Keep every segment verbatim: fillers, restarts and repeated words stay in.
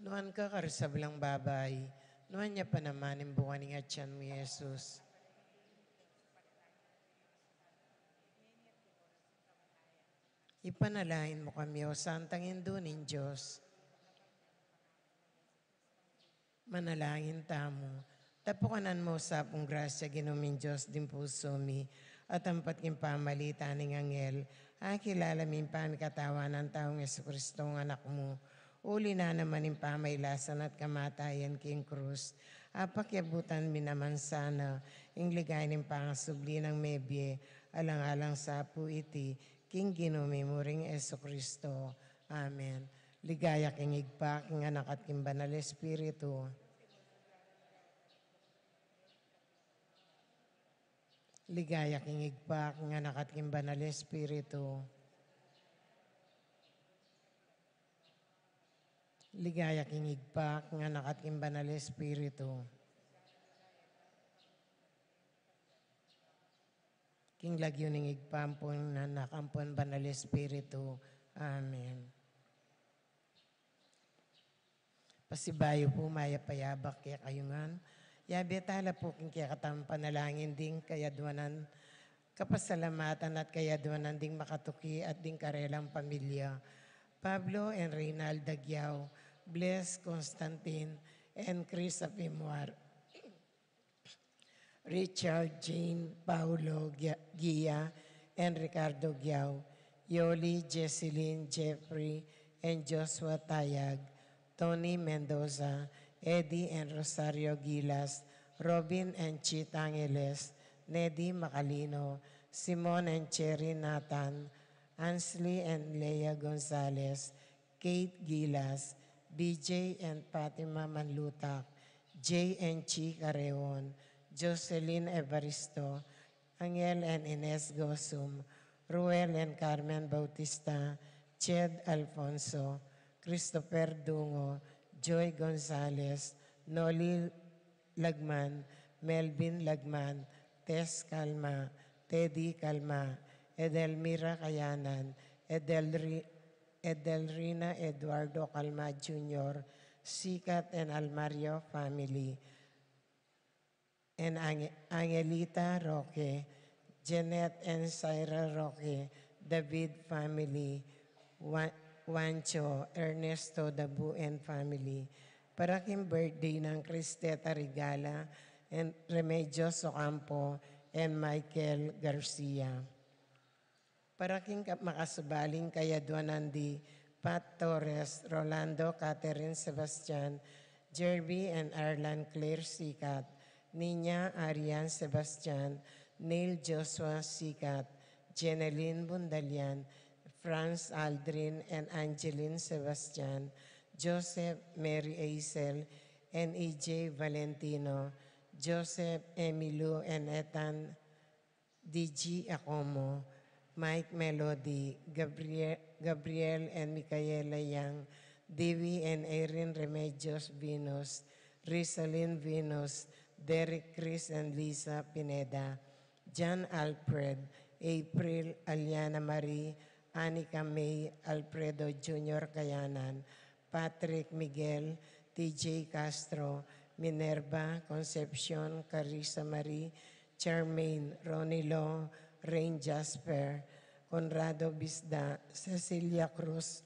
Nuan ka karing sablang babai, nuan ya pa naman ing bunga ning atian mu, Jesus. Ipanalangin mu kami, O Santang Indu ning Dios. Manalangin tamu. Tapukanan mu sa pung grasya, Ginu ming Dios, ding pusu mi, at ampat king pamalitan ning anghel, akilala mi ing pamikatawan nang taung Jesucristo, ing Anak mu. Uli na naman ing pamailasan at kamatayan king krus, apakyabutan mi naman sana ing ligaya ning pangasubli nang mebie, alang-alang sa pu iti king Ginu mi muring Jesucristo. Amen. Ligaya king Ibpa, king Anak, at king Banal Espiritu. Ligaya king Ibpa, king Anak, at king Banal Espiritu. Ligaya king Ibpa, king Anak, at king Banal Espiritu. King lagyu ning Ibpa, ampon ning Anak, ampon ning Banal Espiritu. Amen. Pasibayu pu, mayap a yabak kekayu ngan. Yabe tala pu king kekatamung panalangin ding kayadwanan, kapasalamatan at kayadwanan ding makatuki at ding karelang pamilya. Pablo and Reynalda Giao, Bles, Constantine, and Chris Apimuar. Richard, Jane, Paulo, Gia-, Gia, and Ricardo Giao, Yoli, Jesselyn, Jeffrey, and Joshua Tayag, Tony Mendoza, Eddie and Rosario Gilas, Robin and Chit Angeles, Nedy Macalino, Simon and Cherry Nathan, Ansley and Lea Gonzalez, Kate Gilas, B J and Fatima Manlutak, J and Chi Careon, Jocelyn Evaristo, Angel and Ines Gosum, Ruel and Carmen Bautista, Ched Alfonso, Christopher Dungo, Joy Gonzalez, Noli Lagman, Melvin Lagman, Tess Calma, Teddy Calma, Edelmira Kayanan, Edelri-, Edelrina Eduardo Calma Junior, Sikat and Almario family, and Ange-, Angelita Roque, Jeanette and Syra Roque, David family, Wa-, Juancho, Ernesto Dabu and family. Para king birthday nang Cristeta Regala and Remedios Ocampo and Michael Garcia. Para king ka-, makasubaling kayadwanan di Pat Torres, Rolando, Catherine Sebastian, Jerby and Arlan Claire Sikat, Nina Arian Sebastian, Neil Joshua Sikat, Jeneline Bundalian, Franz Aldrin and Angeline Sebastian, Joseph Mary Aisel and E J Valentino, Joseph Emilio and Ethan D G Acomo, Mike Melody, Gabriel, Gabriel and Micaela Yang, Dewey and Erin Remedios Venus, Rizalyn Venus, Derek, Chris and Lisa Pineda, John Alfred, April, Aliana Marie, Anika May, Alfredo Junior Kayanan, Patrick Miguel, T J Castro, Minerva, Concepcion, Carissa Marie, Charmaine, Ronnie Lo, Rain Jasper, Conrado Bisda, Cecilia Cruz,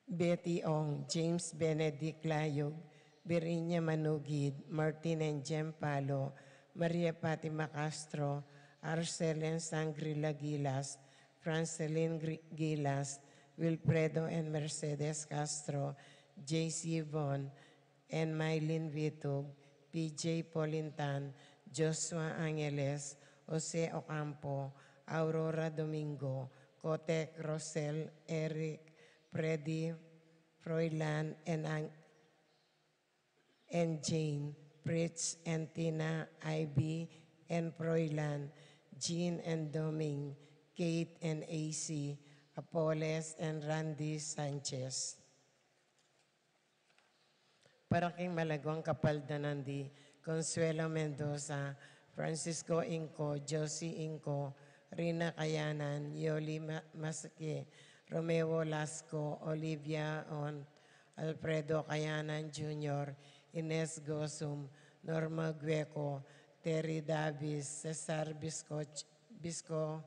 Betty Ong, James Benedict Layug, Virginia Manugid, Martin and Jem Palo, Maria Fatima Castro, Arcel and Sangrila Gilas, Francelin Gri-, Gilas, Wilfredo and Mercedes Castro, J C Von, and Mylene Vitug, P J Polintan, Joshua Angeles, Jose Ocampo, Aurora Domingo, Kotek, Rosel, Eric, Freddy, Froilan, and Ang-, and Jane, Fritz and Tina, Ivy and Froilan, Jean and Doming, Kate and A C, Apoles and Randy Sanchez. Para king malagwang kapaldanan di Consuelo Mendoza, Francisco Inco, Josie Inco, Rina Kayanan, Yoli Ma-, Masake, Romeo Lasco, Olivia Ont, Alfredo Kayanan Junior, Ines Gosum, Norma Gueco, Terry Davis, Cesar Biscoch-, Bisco-,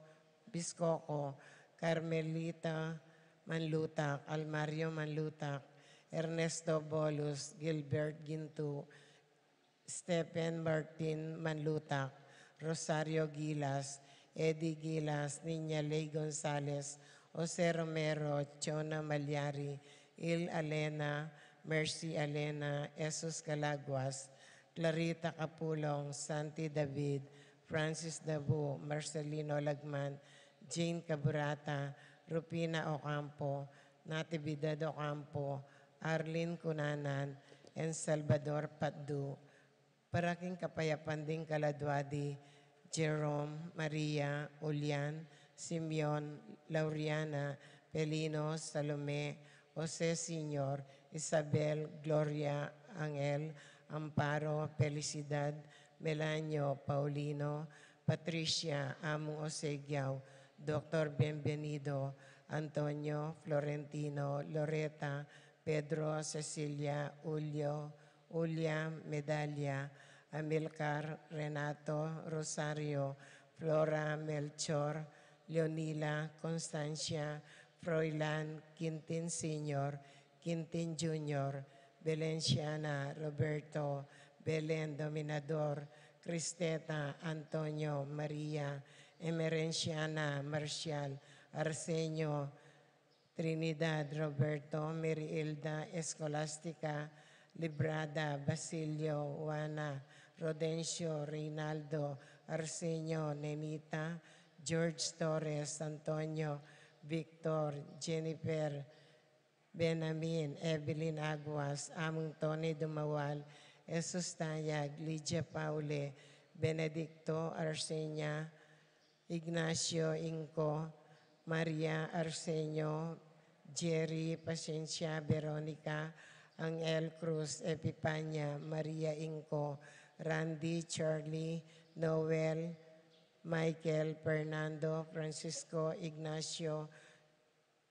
Biscoco, Carmelita Manlutak, Almario Manlutak, Ernesto Bolus, Gilbert Gintu, Stephen Martin Manlutak, Rosario Gilas, Eddie Gilas, Niña Ley Gonzalez, Jose Romero, Chona Malyari, Il Alena, Mercy Alena, Jesus Calaguas, Clarita Capulong, Santi David, Francis Dabu, Marcelino Lagman, Jane Caburata, Rufina Ocampo, Natividad Ocampo, Arlene Cunanan, and Salvador Patdu, para king kapayapan ding kaladua di Jerome, Maria, Julian, Simeon, Lauriana, Pelino, Salome, Jose Senior, Isabel, Gloria, Angel, Amparo, Felicidad, Melanio, Paulino, Patricia, Among Jose Giao, Doctor Bienvenido, Antonio, Florentino, Loreta, Pedro, Cecilia, Julio, Julia, Medalia, Amilcar, Renato, Rosario, Flora, Melchor, Leonila, Constancia, Froilan, Quintin Senior, Quintin Junior, Belenciana, Roberto, Belen, Dominador, Cristeta, Antonio, Maria, Emerenciana, Marcial, Arsenio, Trinidad, Roberto, Mary Hilda, Escolastica, Librada, Basilio, Juana, Rodencio, Reynaldo, Arsenio, Nenita, George Torres, Antonio, Victor, Jennifer, Benamin, Evelyn Aguas, Among Tony Dumawal, Jesus Tayag, Lydia Paule, Benedicto, Arsenia, Ignacio Inco, Maria Arsenio, Jerry Paciencia, Veronica, Angel Cruz, Epipania, Maria Inco, Randy, Charlie, Noel, Michael, Fernando, Francisco, Ignacio,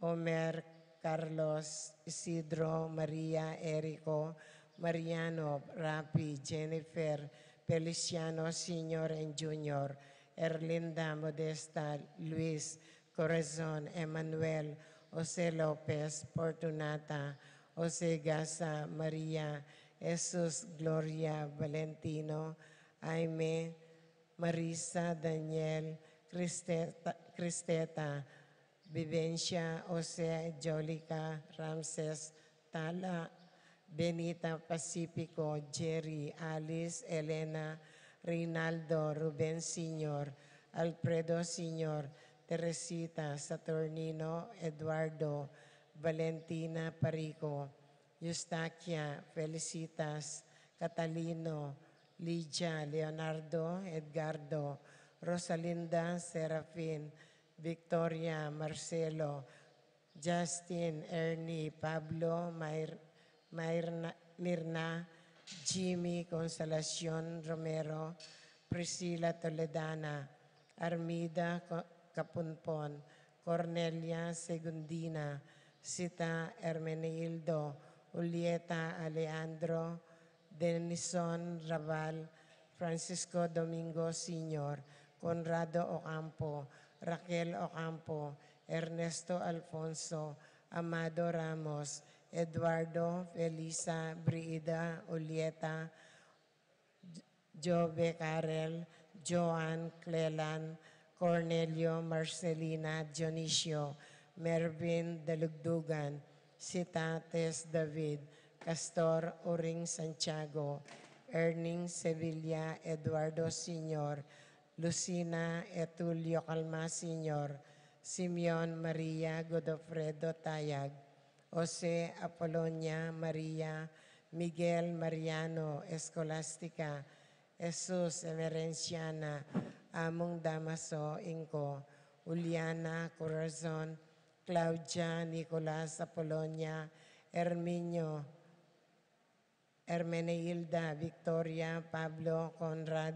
Omer, Carlos, Isidro, Maria, Erico, Mariano, Rafi, Jennifer, Feliciano Senior and Junior, Erlinda, Modesta, Luis, Corazon, Emmanuel, Jose Lopez, Fortunata, Jose Gasa, Maria, Jesus, Gloria, Valentino, Jaime, Marisa, Daniel, Cristeta, Cristeta, Vivencia, Jose, Jolica, Ramses, Tala, Benita, Pacifico, Jerry, Alice, Elena, Reynaldo, Ruben Senior, Alfredo Senior, Teresita, Saturnino, Eduardo, Valentina, Parico, Eustaquia, Felicitas, Catalino, Lydia, Leonardo, Edgardo, Rosalinda, Serafin, Victoria, Marcelo, Justin, Ernie, Pablo, Myr-, Myrna, Mirna, Jimmy, Consolacion, Romero, Priscilla, Toledana, Armida, Co-, Capunpon, Cornelia, Segundina, Sita, Hermenegildo, Julieta, Alejandro, Denison, Raval, Francisco Domingo Senior, Conrado Ocampo, Raquel Ocampo, Ernesto Alfonso, Amado Ramos, Eduardo, Felisa, Brida, Julieta, Jove, Karel, Joan, Clelan, Cornelio, Marcelina, Dionisio, Mervin, Dalugdugan, Sitates, David, Castor, Uring, Santiago, Erning, Sevilla, Eduardo Senior, Lucina, Etulio Calma Senior, Simeon, Maria, Godofredo, Tayag, Jose, Apolonia, Maria, Miguel, Mariano, Escolastica, Jesus, Emerenciana, Among Damaso, Inco, Juliana, Corazon, Claudia, Nicolas, Apolonia, Herminio, Hermenegilda, Victoria, Pablo, Conrad,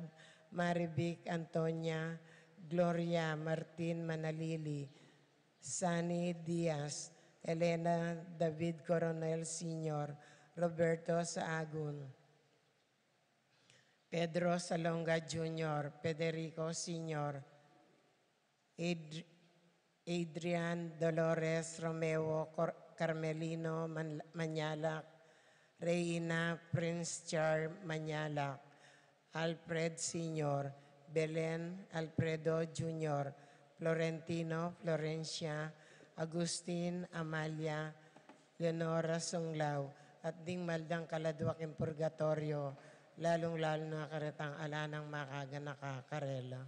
Marivic, Antonia, Gloria, Martin, Manalili, Sani, Diaz, Elena David Coronel Senior, Roberto Saagun, Pedro Salonga Junior, Federico Senior, Adri- Adrian Dolores Romeo Cor- Carmelino Man- Manyalak, Reina Prince Char Manyalak, Alfred Senior, Belen Alfredo Junior, Florentino Florencia, Agustin Amalia, Leonora Sunglao, at ding maldang kaladwa king purgatoryo, lalung-lalu na karetang ala nang makaganaka karela.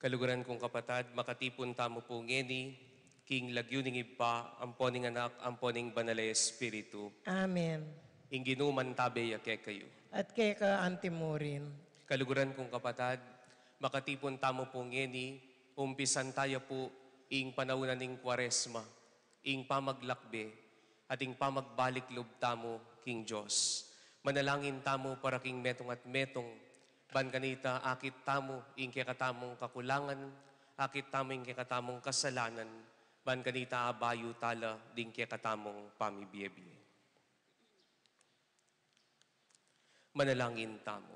Kaluguran kung kapatad, makatipun tamu pu ngeni, king lagyu ning Ibpa, ampo ning Anak, ampo ning Banal a Espiritu. Amen. Ing Ginu mantabe ya kekayu. At keka antimurin. Kaluguran kung kapatad, makatipun tamu pu ngeni, umpisan taya pu ing panaun ning Kuaresma, ing pamaglakbe, at ing pamagbalik lub tamu king Dios. Manalangin tamu para king metung at metung, ban kanita akit tamu ing kekatamung kakulangan, akit tamu ing kekatamung kasalanan, ban kanita abayu tala ding kekatamung pamibie-bie. Manalangin tamu.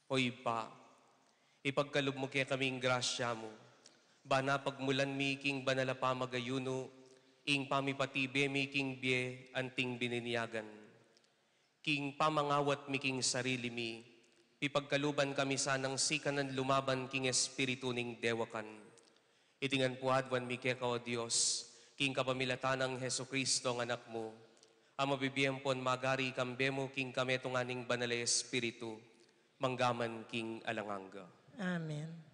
O Ibpa, ipagkalub mu kekami ing grasya mu, bana pagmulan mi king banal a pamagayunu, ing pamipatibe mi king bie anting bininyagan. King pamangawat mi king sarili mi, pipagkaluban kami sanang sikanan lumaban king espiritu ning dewakan. Iti ngan pu aduan mi keka, O Dios, king kapamilatan nang Jesucristo a Anak mu, a mabibie ampon magari kambe mu king kametungan ning Banal a Espiritu, mangga man king alang angga. Amen.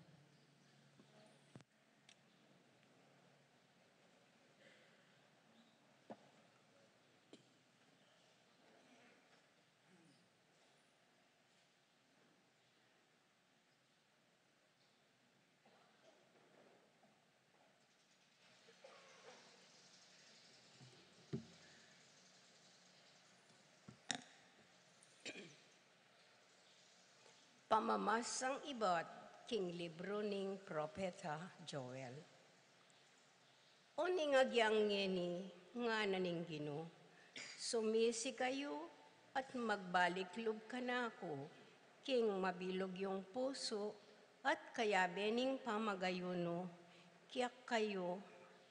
Pamamasang ibat king libru ning Propeta Joel. Uling agyang ngeni, ngana ning Ginu, sumisi kayu at magbalik lub kanaku king mabilug yung pusu at kayabe ning pamagayunu, kiyakayu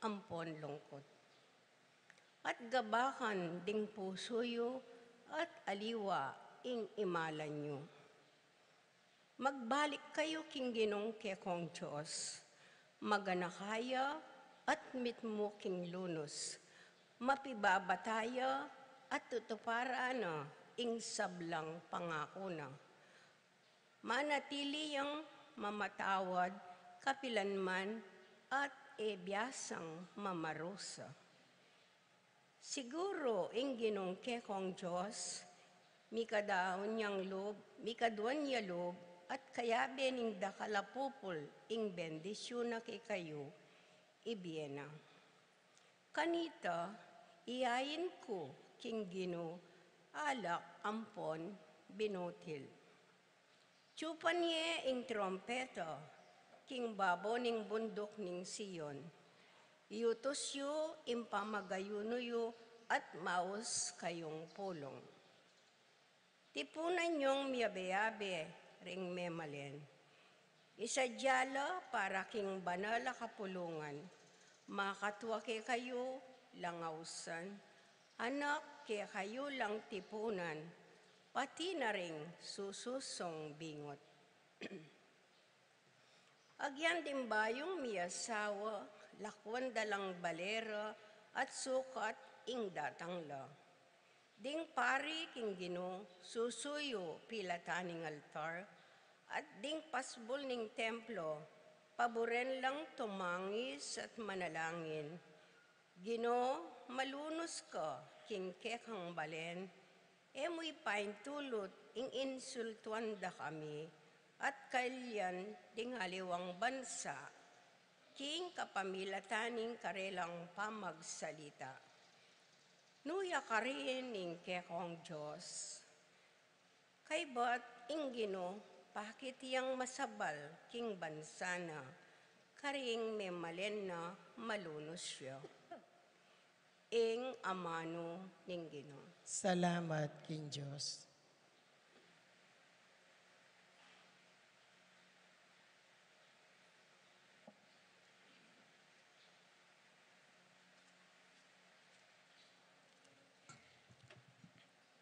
ampon lungkut. At gabakan ding pusu yu at aliwa ing imalan yu. Magbalik kayu king Ginung kekong Dios. Maganaka ya at mitmu king lunus. Mapibabata ya at tutuparan na ing sablang pangaku na. Manatili yang mamatawad kapilan man at e biasang mamarusa. Siguru ing Ginung kekong Dios, mikaduan yang lub, mikaduan ya lub, at kayabe ning dakal a pupul ing bendisyun na kekayu, ibie na. Kanita, iyain ku king Ginu alak ampon binutil. Tiyupan ye ing trumpeta king babo ning bunduk ning Sion. Iutus yu ing pamagayunu yu at maus kayung pulung. Tipunan yung miyabe-yabe ring memalen. Isadya la para king banal a kapulungan. Makatua kekayu lang ausan, anak kekayu lang tipunan, pati na ring sususung bingut. Agyan ding bayung miyasawa, lakwan da lang bale ra at sukat ing datang la. Ding pari king Ginu susuyu pilatan ning altar, at ding pasbul ning templo paburen lang tumangis at manalangin. Ginu, malunus ka king kekang balen, e mu ipaintulut ing insultuan da kami at kailyan ding aliwang bansa king kapamilatan ning karelang pamagsalita. Nu ya karin ing kekong Dios. Kaybat ing Ginu pakit yang masabal king bansa na, karing memalen na malunus ya. Ing amanu ning Ginu. Salamat king Dios.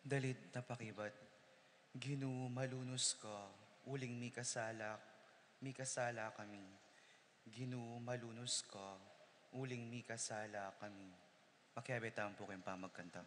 Dalit na pakibat. Ginu, malunus ka, uling mikasala, mikasala kami. Ginu, malunus ka, uling mikasala kami. Makiabe tamu pu king pamagkanta.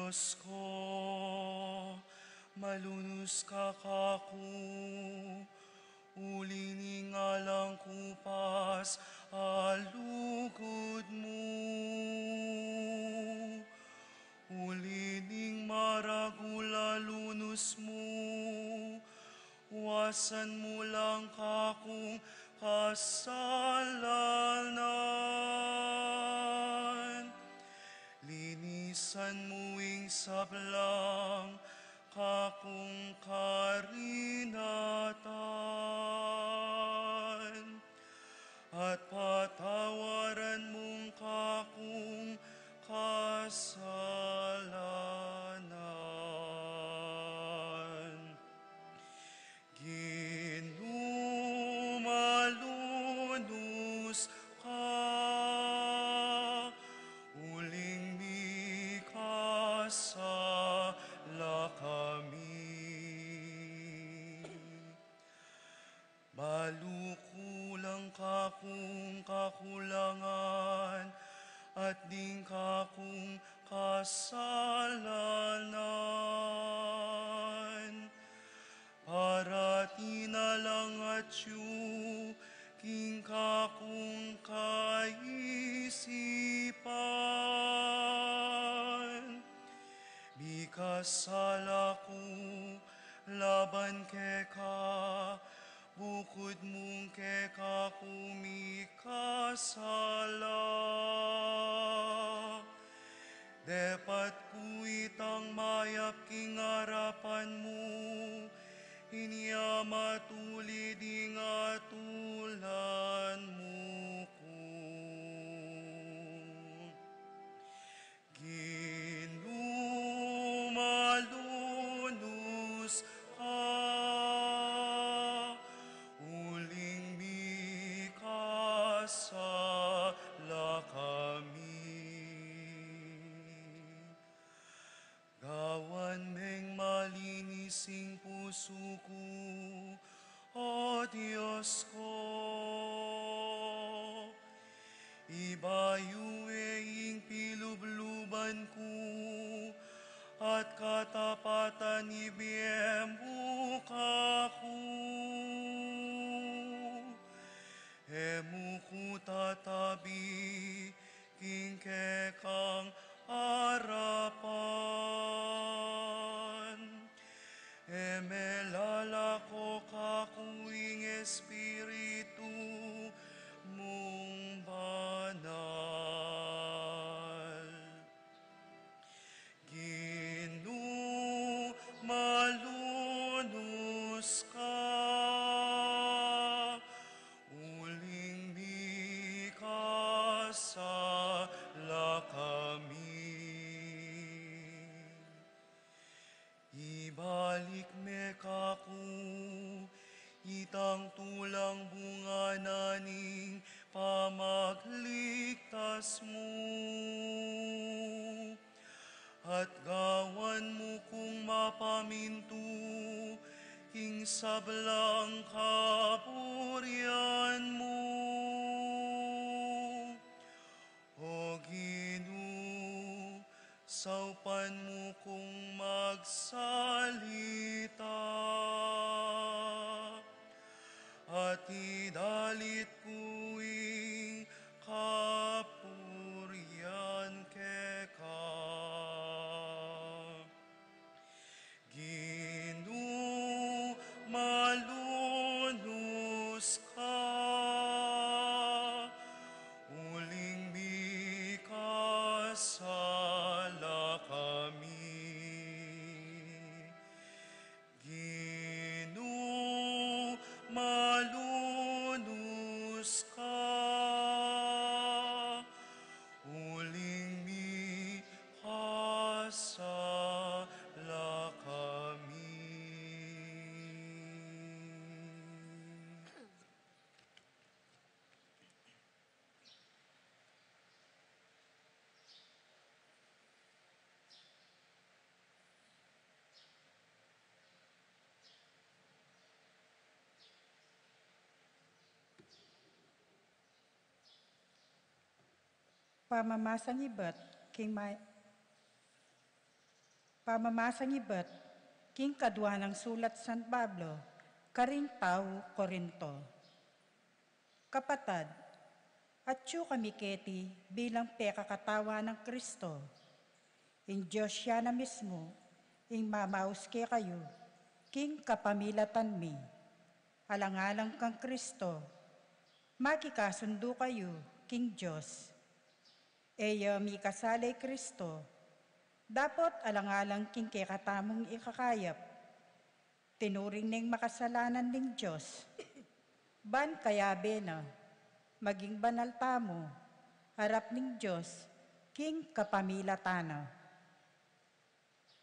Dios ku, malunus ka kaku, uli ning alang kupas a lugud mu, uli ning maragul a lunus mu, wasan mu lang kakung kasalanan. Linisan mu ing sablang kakung karinatan, at patawaran mung kakung kasalanan. Ginu, malunus ka, uling mikasala kami. Balu ku lang kakung kakulangan at ding kakung kasalanan. Parati na lang atyu king kakung kaisipan. Mikasala ku laban keka, bukud mung keka ku mikasala. Depat ku itang mayap king arapan mu, inya matulid ing atulan mu ku. Ginu, malunus ka, uling mikasala kami. Gawan meng malinis ing pusu ku, O Dios ku. Ibayu e ing pilubluban ku, at katapatan ibie mu kaku. E mu ku tatabi king kekang arapan. E melalako kaku ing Espiritu mung Banal. Ginu, malunus ka, uling mikasala kami. Ibalik me kaku itang tulang bunga na ning pamagligtas mu, at gawan mu kung mapamintu king sablang kaburian mu. O Ginu, saupan mu kung magsalita, at idalit ku ing kapurian keka. Ginu, malunus ka, uling mikasala kami. Ginu, malunus ka, uling mikasala kami. Pamamasang ibat king may-, Pamamasang ibat king kadua nang sulat San Pablo karing tau Corinto. Kapatad, atyu kami keti bilang pekakatawan nang Kristo. Ing Dios ya na mismu ing mamaus kekayu king kapamilatan mi. Alang-alang kang Kristo, makikasundu kayu king Dios. E ya mikasala i Kristo, dapot alang-alang king kekatamung ikakayap, tinuring neng makasalanan ning Dios, ban kayabe na, maging banal tamu harap ning Dios king kapamilatan na.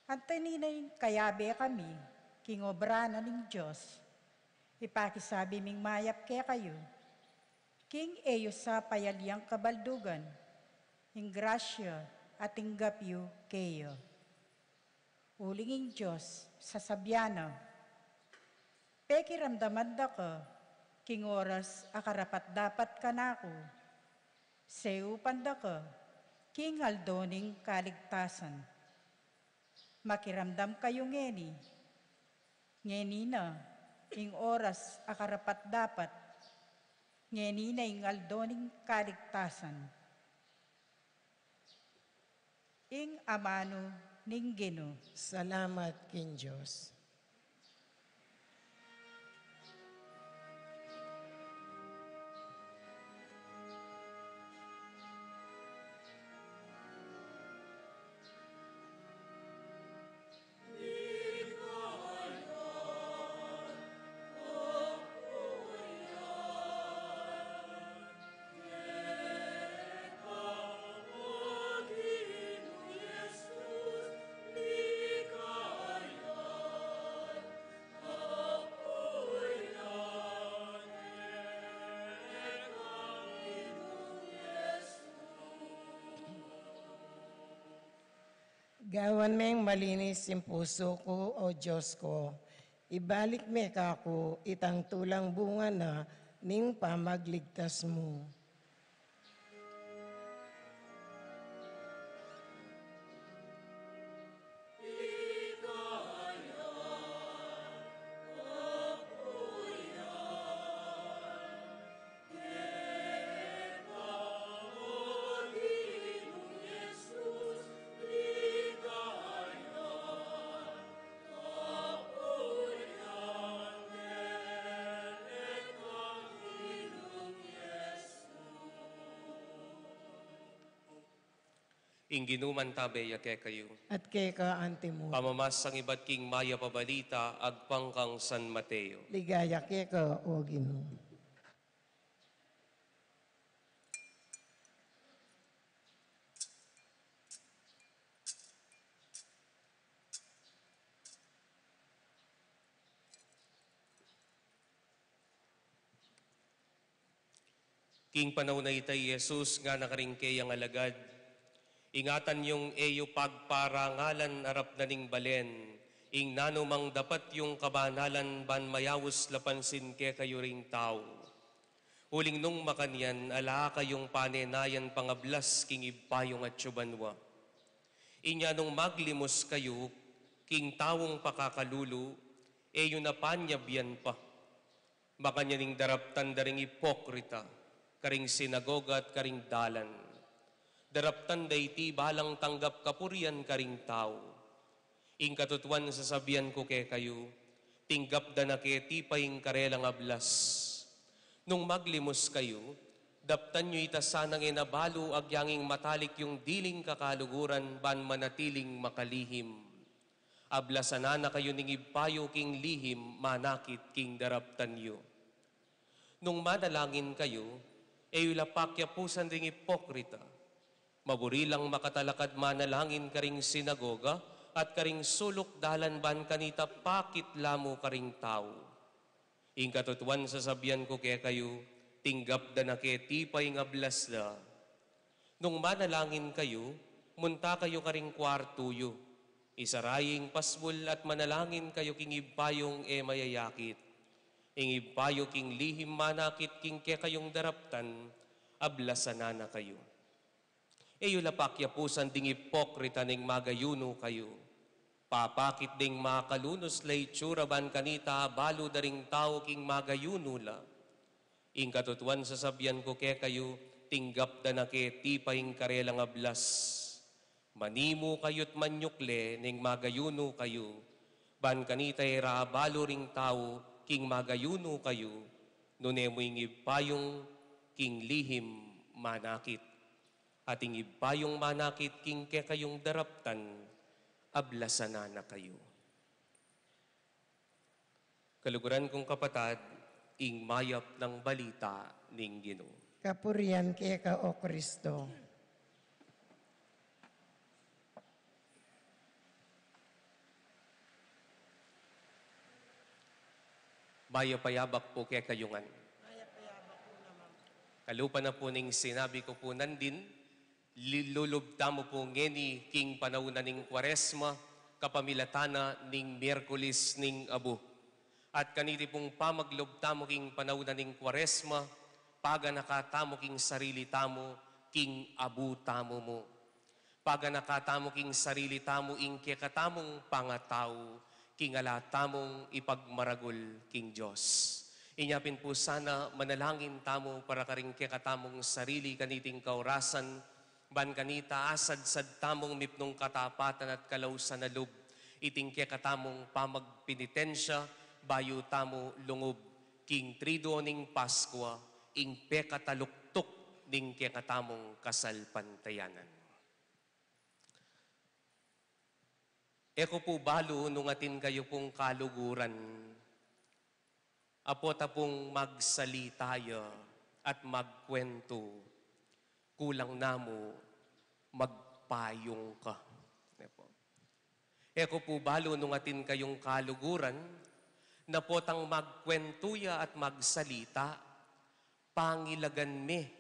Anti nina ing kayabe kami king obra na ning Dios, ipakisabi ming mayap kekayu, king e yu sa payaliang kabaldugan ing grasya a tinggap yu keya. Uling ing Dios sasabian na, pekiramdaman da ka king oras a karapat-dapat kanaku, seupan da ka king aldo ning kaligtasan. Makiramdam kayu ngeni. Ngeni na ing oras a karapat-dapat. Ngeni na ing aldo ning kaligtasan. Ing amanu ning Ginu. Salamat king Dios. Gawan meng malinis ing pusu ku, O Dios ku, ibalik me kaku itang tulang bunga na ning pamagligtas mu. Ing Ginu mantabe ya kekayu. At keka antimu. Pamamasang ibat king mayap a balita agpang kang San Mateo. Ligaya keka, O Ginu. King panaun a ita, i Jesus ngana karing keyang alagad, ingatan yung e yu pagparangalan arap na ning balen ing nanumang dapat yung kabanalan ban mayaus la pansin kekayu ring tau. Uling nung makanyan, ala kayung panenayan pangablas king Ibpa yung atyu banua. Inya nung maglimus kayu king taung pakakalulu, e yu na panyabyan pa. Makanyan ing daraptan da ring ipokrita karing sinagoga at karing dalan. Daraptan da iti balang tanggap kapurian karing tau. Ing katutuan sasabian ku kekayu, tinggap da na keti pa ing karelang ablas. Nung maglimus kayu, daptan yu ita sanang e na balu agyang ing matalik yung diling kakaluguran ban manatiling makalihim. Ablasan na kayu ning Ibpa yu king lihim manakit king daraptan yu. Nung manalangin kayu, e yu la pakiapusan ding ipokrita. Maburi lang makatalakad manalangin karing sinagoga at karing suluk dalan ban kanita pakit la mu karing tau. Ing katutuan sasabian ku kekayu, tinggap da na keti pa ing ablas da. Nung manalangin kayu, munta kayu karing kuartu yu. Isara yu ing pasbul at manalangin kayu king Ibpa yung e mayayakit. Ing Ibpa yu king lihim manakit king kekayung daraptan, ablasan na kayu. E yu la pakiapusan ding ipokrita ning magayunu kayu. Papakit ding makalunus la itsura ban kanita abalu da ring tau king magayunu la. Ing katutuan sasabian ku kekayu, tinggap da na keti pa ing karelang ablas. Manimu kayu't manyukle ning magayunu kayu, ban kanita e ra abalu ring tau king magayunu kayu, nune mu ing ibpayung king lihim manakit. At ing ibpayung manakit king kekayung daraptan, ablasan na na kayu. Kaluguran kung kapatad, ing mayap nang balita ning Ginu. Kapurian keka, O Kristo. Mayap a yabak pu kekayu ngan. Mayap a yabak pu naman. Kalupa na pu ning sinabi ku pu nandin, lilulub tamu pu ngeni king panaun na ning Kuaresma, kapamilatan na ning Miyerkules ning Abu. At kaniti pung pamaglub tamu king panaun na ning Kuaresma, paganaka tamu king sarili tamu king Abu tamu mu. Paganaka tamu king sarili tamu ing kekatamung pangatau, king ala tamung ipagmaragul king Dios. Inya pin pu sana manalangin tamu para karing kekatamung sarili kaniting kaurasan, ban kanita asadsad tamung mipnung katapatan at kalausan a lub iting kekatamung pamagpenitensya, bayu tamu lungub king Triduo ning Paskua, ing pekataluktuk ning kekatamung kasalpantayanan. E ku pu balu nung atin kayu pung kaluguran, a pota pung magsalita ya at magkuwentu, kulang na mu magpayung ka. Ne pu? E ku pu balu nung atin kayung kaluguran, na potang magkuwentu ya at magsalita, pangilagan me.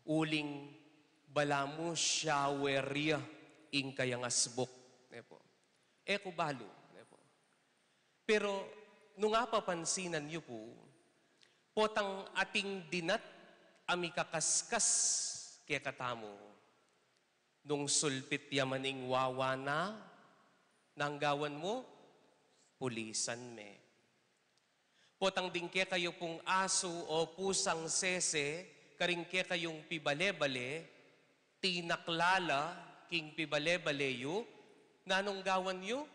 Uling balamu shower ya ing kayang asbuk. Ne pu? E ku balu. Ne pu? Pero nung apapansinan yu pu, potang ating dinat a mikakaskas kekatamu, nung sulpit ya man ing wawa na, nanu ing gawan mu? Pulisan me. Potang ding kekayu pung asu o pusang sese karing kekayung pibale-bale, tinakla la king pibale-bale yu, nanung gawan yu?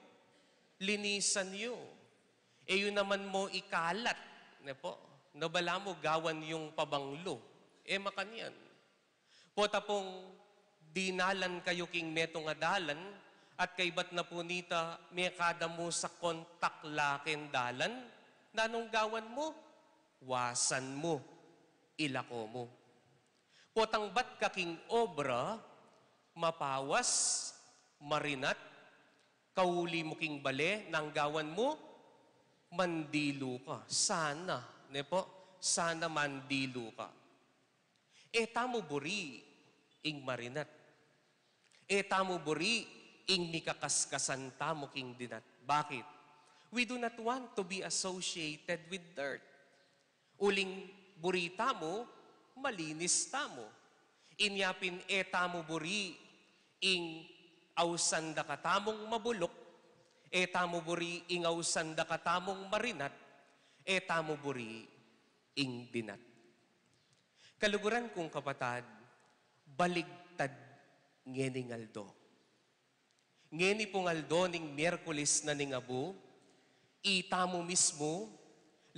Linisan yu. E yu naman mu ikalat, ne pu? Na balamu gawan yung pabanglu. E makanyan. Pota pung dinalan kayu king metung a dalan, at kaybat na pu nita, mekada mu sa kontak la keng dalan, nanung gawan mu? Wasan mu, ilako mu. Potang bat ka king obra, mapawas, marinat, kauli mu king bale, nanu ing gawan mu? Mandilu ka. Sana, ne pu? Sana mandilu ka. E tamu buri ing marinat. E tamu buri ing mikakaskasan tamu king dinat. Bakit? We do not want to be associated with dirt. Uling buri tamu, malinis tamu. Inya pin e tamu buri ing ausan da katamung mabuluk, e tamu buri ing ausan da katamung marinat, e tamu buri ing dinat. Kaluguran kung kapatad, baligtad ngening aldo. Ngeni pung aldo ning Miyerkules na ning Abu, itamu mismu,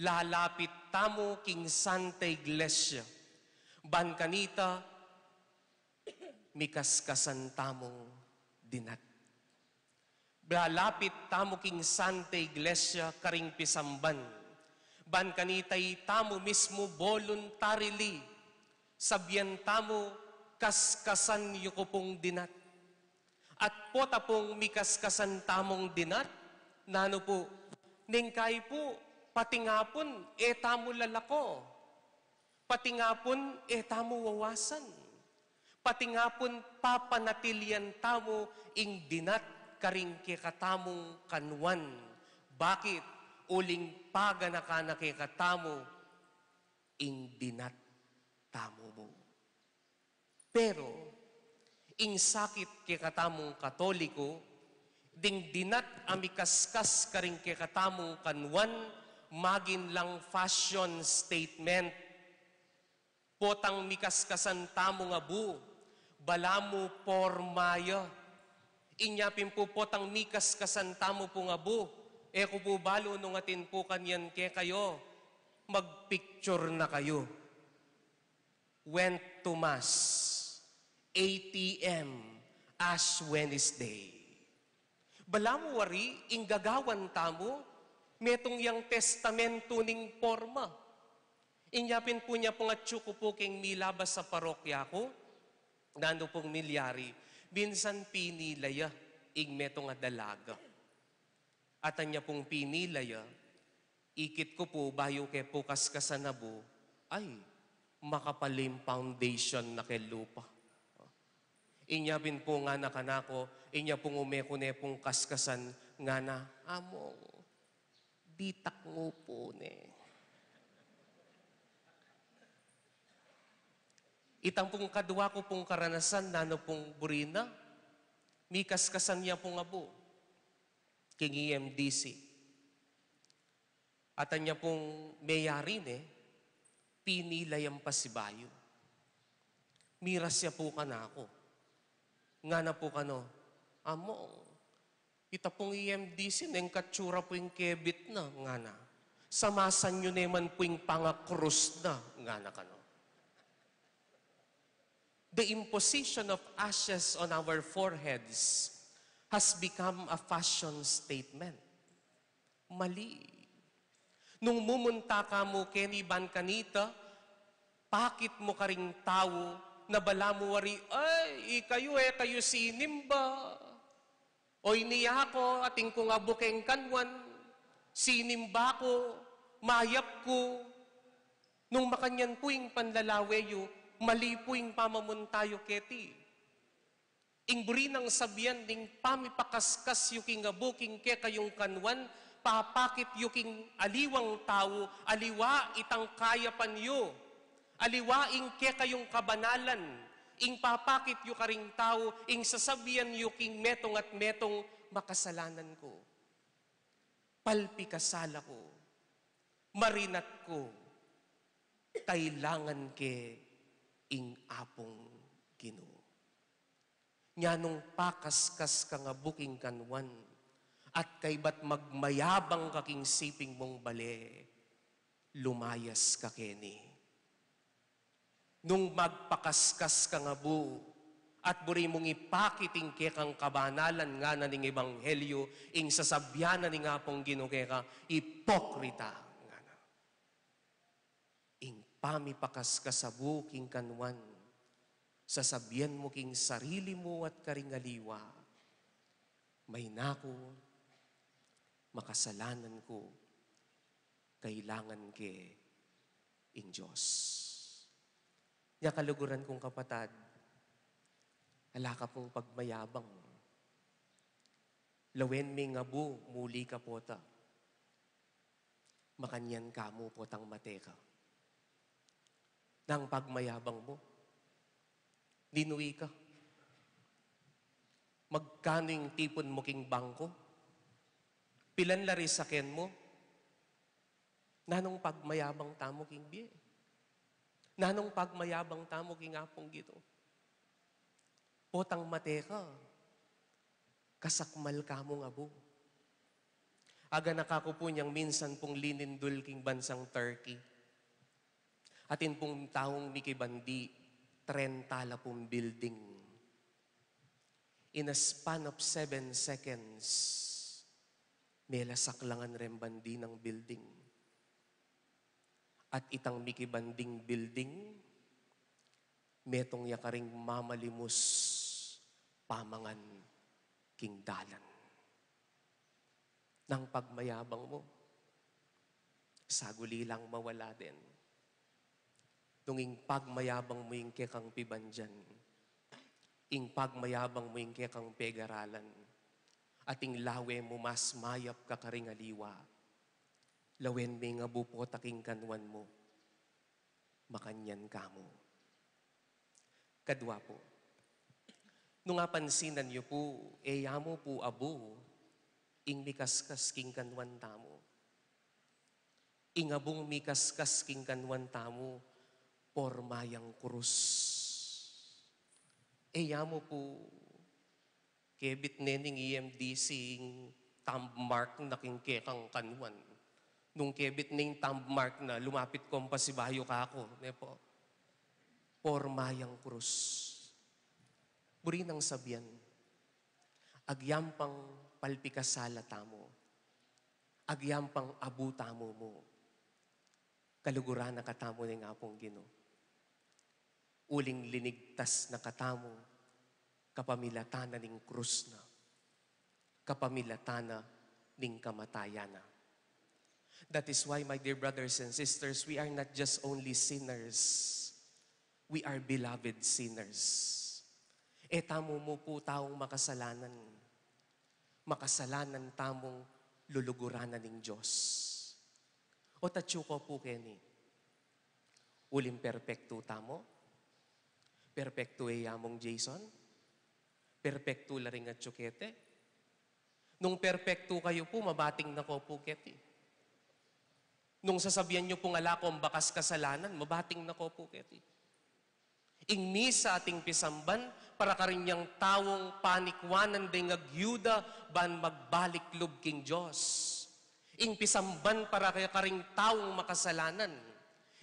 lalapit tamu king Santa Iglesia, ban kanita mikaskasan tamung dinat. Lalapit tamu king Santa Iglesia karing pisamban, ban kanita itamu mismu voluntarily, sabian tamu, kaskasan yu ku pung dinat. At pota pung mikaskasan tamung dinat, nanu pu, neng kai pu, pati nga pun e tamu lalako, pati nga pun e tamu wawasan, pati nga pun papanatilian tamu ing dinat karing kekatamung kanuan. Bakit? Uling paganaka na kekatamu ing dinat tamu mu. Pero ing sakit kekatamung Katoliko, Ding dinat a mikaskas karing kekatamung kanwan, maging lang fashion statement. Potang mikaskasan tamung abu, balamu porma ya. Inya pin pu potang mikaskasan tamu pung abu, e ku pu balu nung atin pu kanyan kekayu, magpicture na kayu. Went to Mass, eight A M, Ash Wednesday. Balamu wari, ing gagawan tamu, metung yang testamentu ning porma. Inya pin pu nya pung atyu ku pu king milabas a parokya ku, nanu pung milyari, minsan pinila ya ing metung a dalaga. At anya pung pinila ya, ikit ku pu, bayu ke pu kaskasan abu, ay, makapal ing foundation na ke lupa. Inya pin pu ngana kanaku, inya pung ume ku ne pung kaskasan, ngana, Among, ditak mu pu ne. Itang pung kadwa ku pung karanasan, nanu pung buri na, mikaskasan ya pung abu king E M D C. At anya pung meyari ne, pinila yang pasibayu. Miras ya pu kanaku. Ngana pu kanu, Among, ita pung E M D C, neng katsura pu ing kebit na, ngana. Samasan yu ne man pu ing pangakrus na, ngana kanu. The imposition of ashes on our foreheads has become a fashion statement. Mali. Nung mumunta ka mu keni ban kanita, pakit mu karing tau, na balamu wari, ay, ikayu, e kayu sinimba. Oy, ini ya ku, atin kung abu keng kanwan, sinimba ku, mayap ku. Nung makanyan pu ing panlalawe yu, mali pu ing pamamunta yu keti. Ing buri nang sabian ning pamipakaskas yu king abu king kekayung kanwan, papakit yu king aliwang tau, aliwa itang kayapan yu, aliwa ing kekayung kabanalan, ing papakit yu karing tau, ing sasabian yu king metung at metung, makasalanan ku, palpikasala ku, marinat ku, kailangan ke ing Apung Ginu. Nya nung pakaskas kang abu king kanwan, at kaybat magmayabang ka king siping mung bale, lumayas ka keni. Nung magpakaskas kang abu, at buri mung ipakit ing kekang kabanalan ngana ning ebanghelyu, ing sasabian na ning Apung Ginu keka, ipokrita, ngana. Ing pamipakaskas abu king kanwan, sasabian mu king sarili mu at karing aliwa, mayna ku, makasalanan ku, kailangan ke ing Dios. Nya kaluguran kung kapatad, ala ka pung pagmayabang. Lawen me ing abu, muli ka pota. Makanyan ka mu potang mate ka. Nang pagmayabang mu, ninui ka. Magkanu ing tipun mu king bangko? Pilan la ring saken mu? Nanung pagmayabang tamu king bie? Nanung pagmayabang tamu king Apung Ginu? Potang mate ka, kasakmal ka mung abu. Aganaka ku pu nyang minsan pung linindul king bansang Turkey. Atin pung taung mikibandi, trenta la pung building. In a span of seven seconds, melasak la ngan reng bandi nang building. At itang mikibanding building, metung ya karing mamalimus pamangan king dalan. Nang pagmayabang mu, saguli lang mawala den. Nung ing pagmayabang mu ing kekang pibandian, ing pagmayabang mu ing kekang pegaralan, at ing lawe mu mas mayap ka karing aliwa, lawen me ing abu pota king kanwan mu, makanyan ka mu. Kadwa pu, nung apansinan yu pu, e ya mu pu abu, ing mikaskas king kanwan tamu. Ing abung mikaskas king kanwan tamu, porma yang krus. E ya mu pu kebit ne ning E M D C ing thumb mark na king kekang kanwan. Nung kebit ne ing thumb mark na, lumapit kong pasibayu kaku, ne pu. Porma yang krus. Buri nang sabian, agyang pang palpikasala tamu, agyang pang abu tamu mu, kaluguran na katamu ning Apung Ginu. Uling linigtas na katamu kapamilatan na ning krus na, kapamilatan na ning kamatayan na. That is why, my dear brothers and sisters, we are not just only sinners. We are beloved sinners. E tamu mu pu taung makasalanan. Makasalanan tamung luluguran na ning Dios. O tatsu ko pu keni. Uling perpektu tamu? Perpektu e ya mung Jason? Perpektu la ring atsu keti? Nung perpektu kayu pu, mabating na ko pu keti. Nung sasabian yu pung ala kong bakas kasalanan, mabating na ko pu keti. Ing misa ating pisamban para karing taung panikwanan deng agyuda ban magbalik lub king Dios. Ing pisamban para karing taung makasalanan.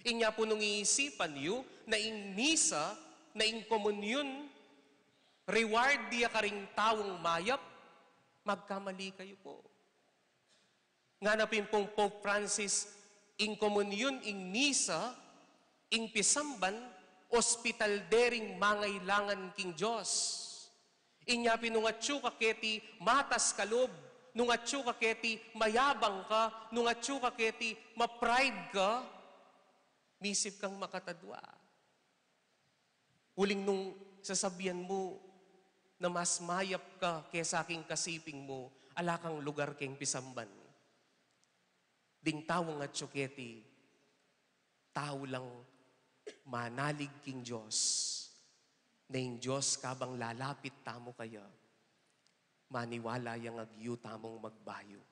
Inya pu nung iisipan yu na ing misa, na ing komunyon, reward ya karing taung mayap, magkamali kayu pu. Ngana pin pung Pope Francis, ing komunyon, ing misa, ing pisamban, ospital de ring mangailangan king Dios. Inya pin nung atsu ka keti matas ka lub, nung atsu ka keti mayabang ka, nung atsu ka keti ma-pride ka, misip kang makatadua. Uling nung sasabian mu na mas mayap ka kesa king kasiping mu, ala kang lugar king pisamban. Ding taung atsu keti, tau lang manalig king Dios, na ing Dios kabang lalapit tamu kaya, maniwala yang agyu tamung magbayu.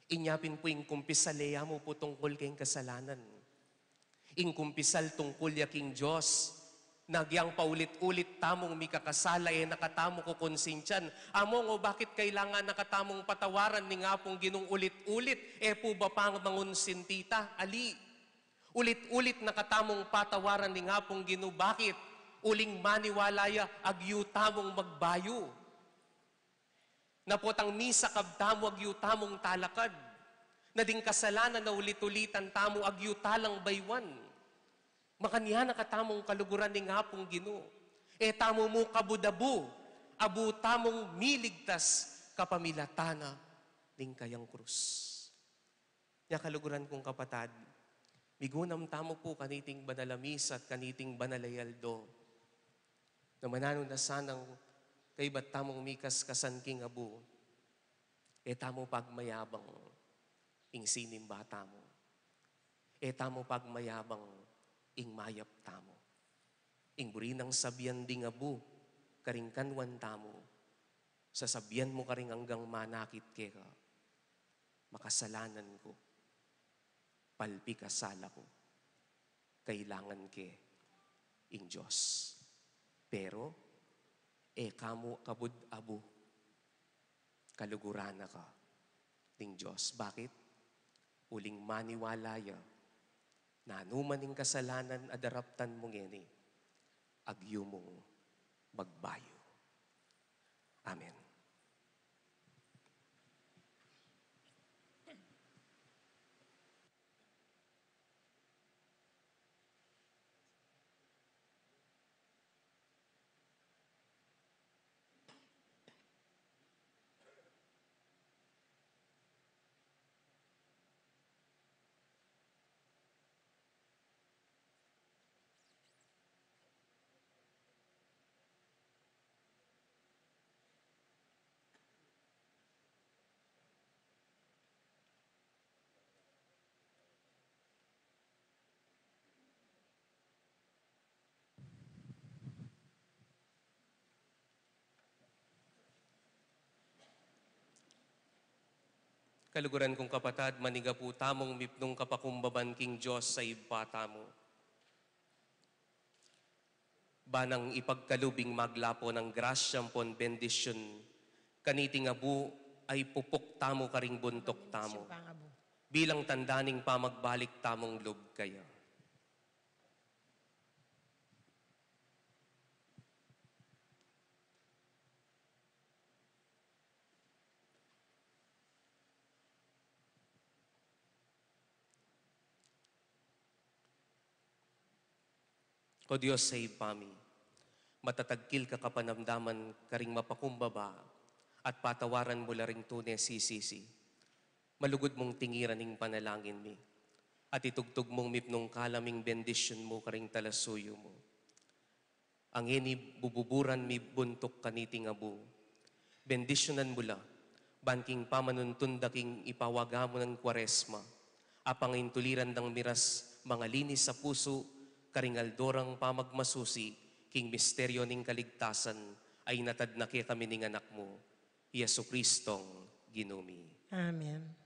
Inya pin pu ing kumpisal ya mu pu tungkul king kasalanan. Ing kumpisal tungkul ya king Dios, na agyang paulit-ulit tamung mikakasala, e na katamu kukonsintian. Among, o bakit kailangan na katamung patawaran ning Apung Ginung ulit-ulit, e pu ba pang mangonsinti ta? Ali. Ulit-ulit na katamung patawaran ning Apung Ginu. Bakit? Uling maniwala ya, agyu tamung magbayu. Na potang misakab tamu, agyu tamung talakad. Na ding kasalanan a ulit-ulitan tamu, agyu talang baywan. Makanyan na katamung kaluguran ning Apung Ginu. E tamu mu kabud abu, abu tamung miligtas kapamilatan na ning kayang krus. Nya kaluguran kung kapatad, migunam tamu pu kaniting banal a misa at kaniting banal a aldo, na mananu na sanang kaybat tamung mikaskas king abu, e tamu pagmayabang ing sinimba tamu, e tamu pagmayabang ing mayap tamu. Ing buri nang sabian ding abu karing kanwan tamu, sasabian mu karing anggang manakit keka, makasalanan ku, palpikasala ku, kailangan ke ing Dios. Pero e ka mu kabud abu, kaluguran na ka ning Dios. Bakit? Uling maniwala ya, nanu man ing kasalanan a daraptan mu ngeni, agyu mung magbayu. Amen. Kaluguran kung kapatad, manigapu tamung mipnung kapakumbaban king Dios a Ibpa tamu. Ba nang ipagkalub ing maglapo nang grasya ampon bendisyun kaniting abu a ipupuk tamu karing buntuk tamu, bilang tanda ning pamagbalik tamung lub kaya. O Dios a Ibpa mi, matatagkil ka kapanamdaman karing mapakumbaba, at patawaran mu la ring tune sisisi. Malugud mung tingiran ing panalangin mi, at itugtug mung mipnung kalam ing bendisyun mu karing talasuyu mu. Ngeni bububuran mi buntuk kaniting abu, bendisyunan mu la, ban king pamanuntun da king ipawaga mu nang Kuaresma, a pangintuliran dang miras mangalinis a pusu karing aldo rang pamagmasusi king misteryo ning kaligtasan a inatad na kekami ning Anak mu, i Jesucristong Ginu mi. Amen.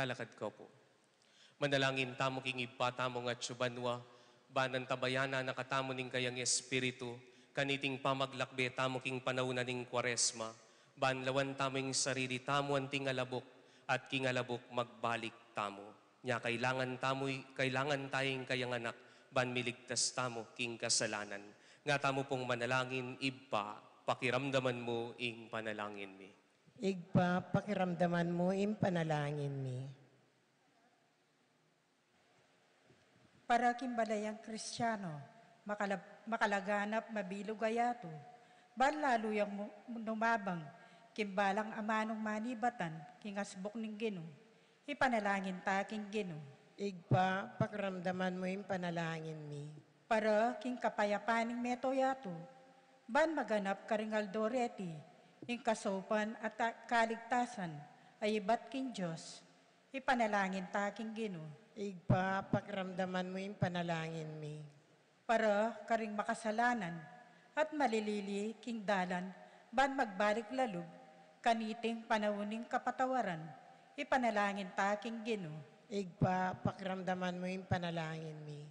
Alakad ko po. Manalangin tamu king Ibpa tamu ngatsu banua, ban antabayanan na katamu ning kayang Espiritu, kaniting pamaglakbe tamu king panaun na ning Kuaresma, ban lawan tamu ing sarili tamu anting alabuk, at king alabuk magbalik tamu. Nya kailangan tamu, kailangan taya ing kayang Anak, ban miligtas tamu king kasalanan. Nga tamu pung manalangin, Ibpa, pakiramdaman mu ing panalangin mi. Ibpa, pakiramdaman mu ing panalangin mi. Para king balayang Kristiano, makala-, makalaganap mabilug a yatu, ban lalu yang mu-, numabang king balang amanung manibatan king asbuk ning Ginu, ipanalangin ta king Ginu. Ibpa, pakiramdaman mu ing panalangin mi. Para king kapayapan ning meto yatu, ban maganap karing aldo reti ing kasaupan at a-, kaligtasan a ibat king Dios, ipanalangin ta king Ginu. Ibpa, pakiramdaman mu ing panalangin mi. Para karing makasalanan at malilili king dalan, ban magbalik lalub kaniting panaun ning kapatawaran, ipanalangin ta king Ginu. Ibpa, pakiramdaman mu ing panalangin mi.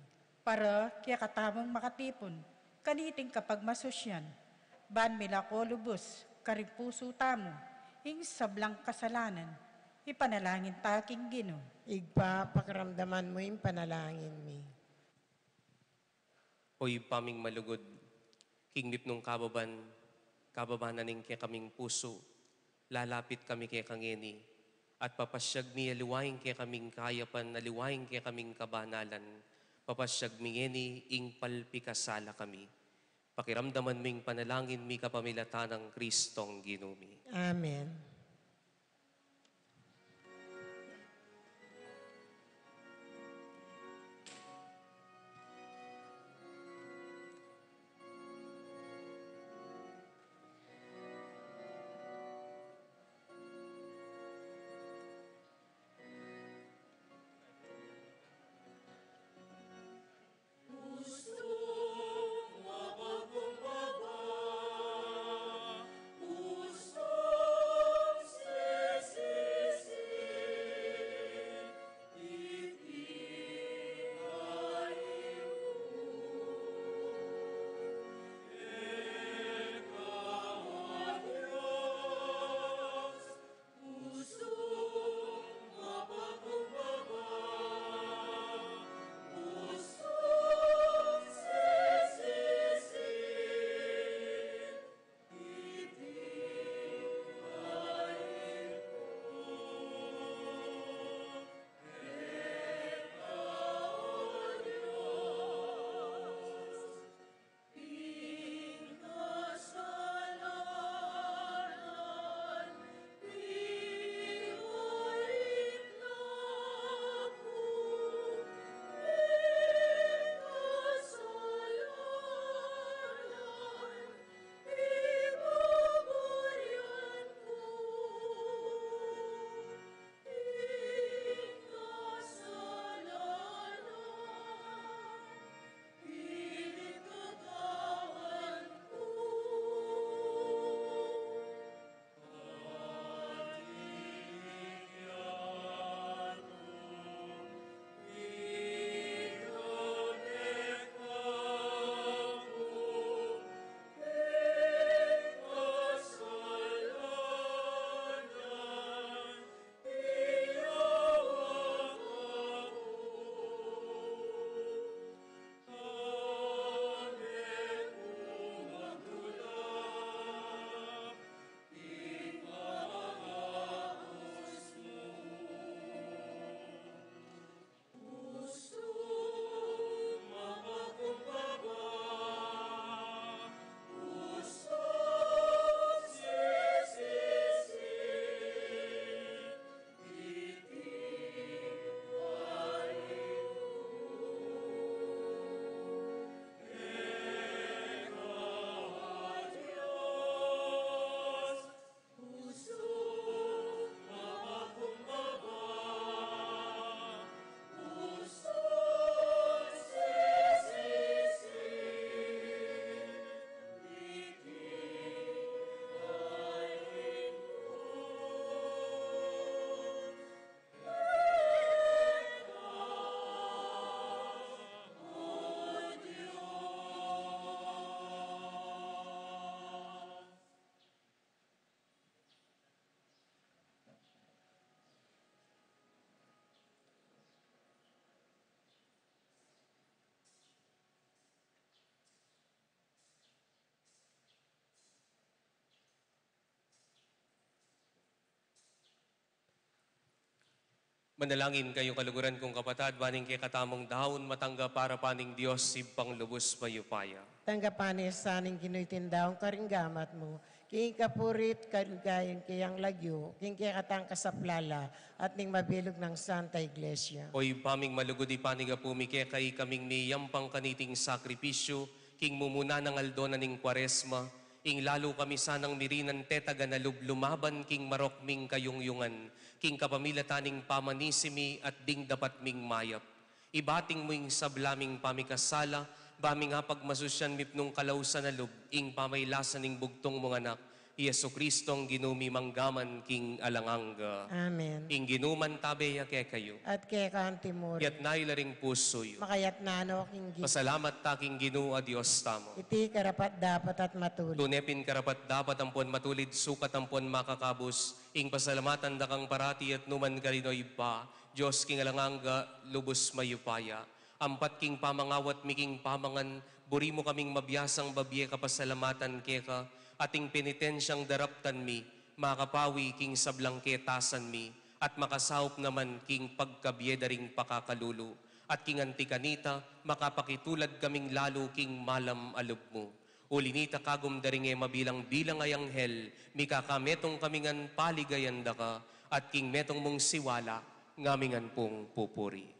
Para kekatamung makatipun kaniting kapagmasusyan, ban milako lubus karing pusu tamu ing sablang kasalanan, ipanalangin ta king Ginu. Ibpa, pakiramdaman mu ing panalangin mi. O Ibpa ming malugud, king mipnung kababan, kababanan ning kekaming pusu, lalapit kami keka ngeni, at papasyag mi aliwa ing kekaming kayapan, aliwa ing kekaming kabanalan, papasyag mi ngeni ing palpikasala kami. Pakiramdaman mu ing panalangin mi kapamilatan nang Kristong Ginu mi. Amen. Manalangin kayu, kaluguran kung kapatad, ban ing kekatamung daun matanggap arapan ning Dios Ibpang lubus mayupaya. Tanggapan na sa ning Ginu iting daun karing gamat mu, king kapurian at kaligayan ning lagyu, king kekatang kasaplalan, at ning mabilug nang Santa Iglesia. O Ibpa ming malugud, ipanyawad mi keka ikaming miyampang kaniting sakripisyu, king mumuna nang aldo na ning Kuaresma, ing lalu kami sanang mirinan tetagan a lub lumaban king marok ming kayungyungan, king kapamilatan ning pamanisi mi at ding dapat ming mayap. Ibating mu ing sabla ming pamikasala, ba ming apagmasusyan mipnung kalausan a lub, ing pamailasan ning bugtung mung Anak, i Jesucristong Ginu mi, mangga man king alang angga. Amen. Ing Ginu mantabe ya kekayu. At keka antimurin. Itas yu la ring pusu yu. Makaitas na no king Ginu. Pasalamat ta king Ginu a Dios tamu. Iti karapat-dapat at matulid. Tune pin karapat-dapat ampon matulid, sukat ampon makakabus, ing pasalamatan da kang parati at nukarin man, O Ibpa, Dios king alang angga, lubus mayupaya. Ampat king pamangawat mi king pamangan, buri mu kaming mabiasang babie kapasalamatan keka, at ing penitensiang daraptan mi, makapawi king sablang ketasan mi, at makasaup naman king pagkabie da ring pakakalulu, at king anti kanita, makapakitulad kaming lalu king malam a lub mu. Uli nita, kagum da ring e mabilang-bilang a anghel, mikakametung kami ngan paligayan da ka, at king metung mung siwala, ngami ngan pung pupuri.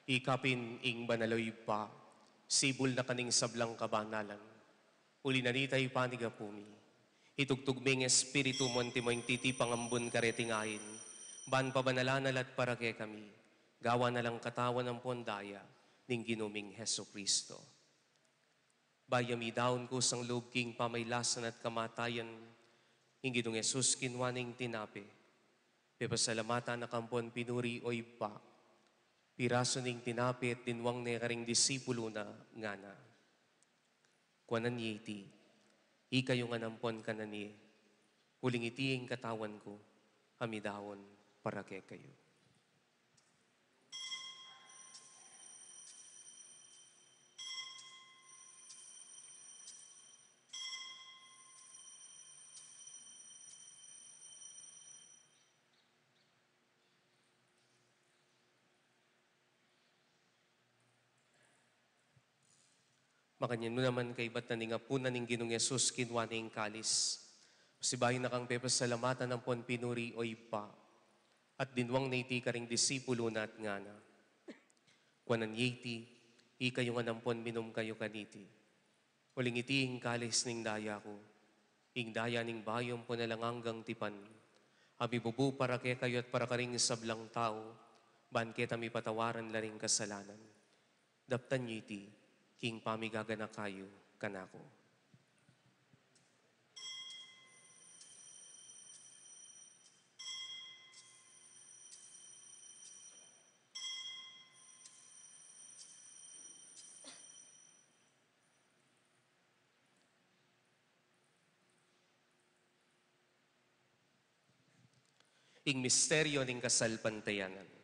Ikapin ing banal a Ibpa, sibul na ka ning sablang kabanalan. Uli na nita, ipanyawad mi, itugtug me ing Espiritu mu antimo ing titipang ambun kareting ain, ban pabanalan na la at para kekami, gawan na lang katawan ampon daya ning Ginu ming Jesucristo. Bayu mi daun kusang lub king pamailasan at kamatayan ning Ginung Jesus, kinua ne ing tinape, pepasalamatan na ka ampon pinuri, O Ibpa, pirasu ne ing tinape at dinwang ne karing disipulu na, ngana: Kuanan ye iti, ikayu ngan ampon kanan ye, uling iti ing katawan ku, a midaun para kekayu. Makanyan mu naman, kaibat na ning apunan ning Ginung Jesus, kinua ne ing kalis, pasibayu na kang pepasalamatan ampon pinuri, O Ibpa, at dinwang ne iti karing disipulu na at ngana: Kuanan ye iti, ikayu ngan ampon minum kayu kaniti, uling iti ing kalis ning daya ku, ing daya ning bayu ampon alang anggang tipan, a mibubu para kekayu at para karing sablang tau, ban keta mipatawaran la ring kasalanan. Daptan yu iti king pamigaganaka yu kanaku. Ing misteryo ning kasalpantayanan.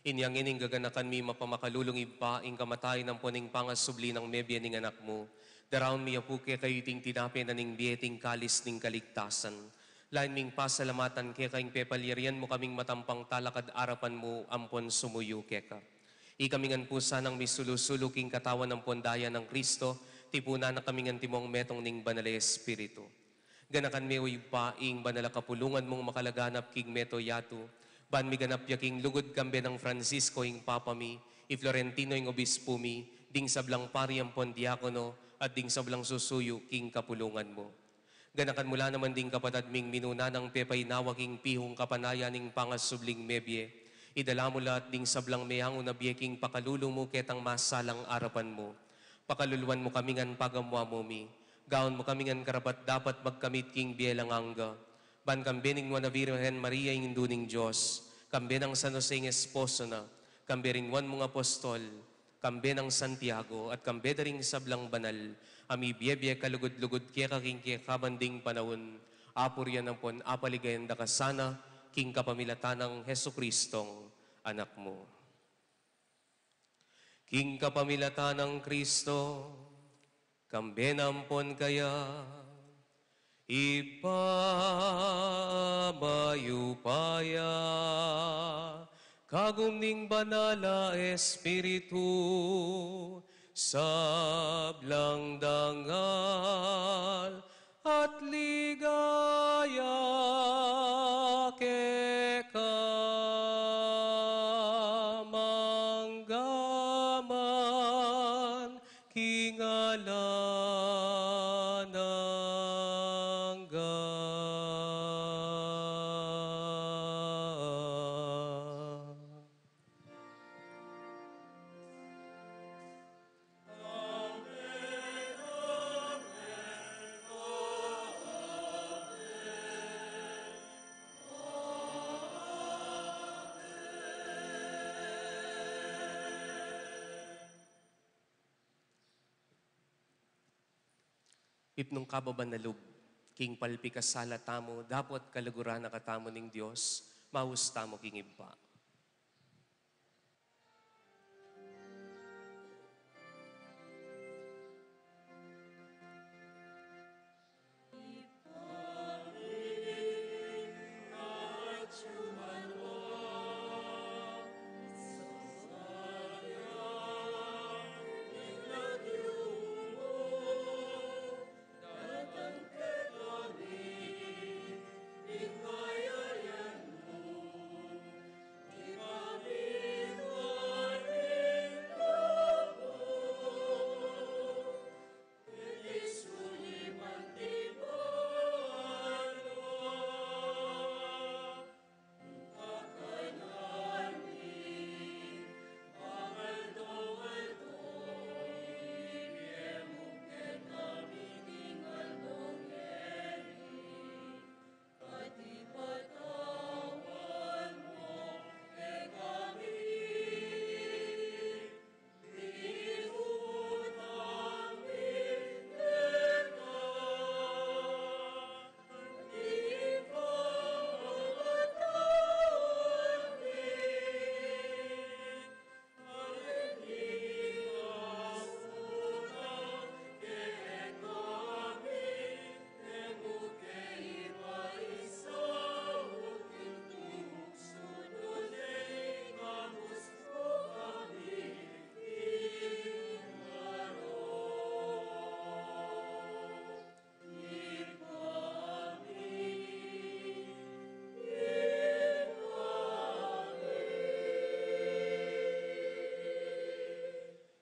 Inya ngeni, gaganakan mi mapamakalulung Ibpa, ing kamatayan ampon ing pangasubli nang mebie ning Anak mu. Daraun mi ya pu kekayu iting tinape na ning bie, iting kalis ning kaligtasan. Lain ming pasalamatan keka ing pepalyarian mu kaming matampang talakad arapan mu ampon sumuyu keka. Ikami ngan pu sanang misulu-sulu king katawan ampon daya nang Kristo, tipunan na kami ngan timong metung ning Banal a Espiritu. Ganakan me, o Ibpa, ing banal a kapulungan mung makalaganap king mabilug a yatu, ban miganap ya king lugud kambe nang Francisco ing Papa mi, i Florentino ing Obispu mi, ding sablang pari ampon diakono, at ding sablang susuyu king kapulungan mu. Ganakan mu la naman ding kapatad ming minuna nang pepainawa king pihung kapanayan ning pangasubling mebie. Idala mu la at ding sablang meangu na bie king pakalulu mu ketang masalang arapan mu. Pakaluluan mu kami ngan pagamuan mu mi. Gawan mu kami ngan karapat-dapat magkamit king bie alang angga. Ban kambe ning Nuan a Virgen Maria, ing Indu ning Dios, kambe nang San Jose ing esposo na, kambe ring nuan mung apostol, kambe nang Santiago, at kambe da ring sablang banal a mibie-bie kalugud-lugud keka king kekaban ding panaun, apurian ampon apaligayan da ka sana, king kapamilatan nang Jesucristong Anak mu. King kapamilatan nang Kristo, kambe na ampon kaya, Ibpa mayupaya, kagum ning Banal a Espiritu, sablang dangal at ligaya keka manggaman king alang angga. Ipnung kababan a lub, king palpikasala tamu, dapot kaluguran na katamu ning Dios, maus tamu king Ibpa.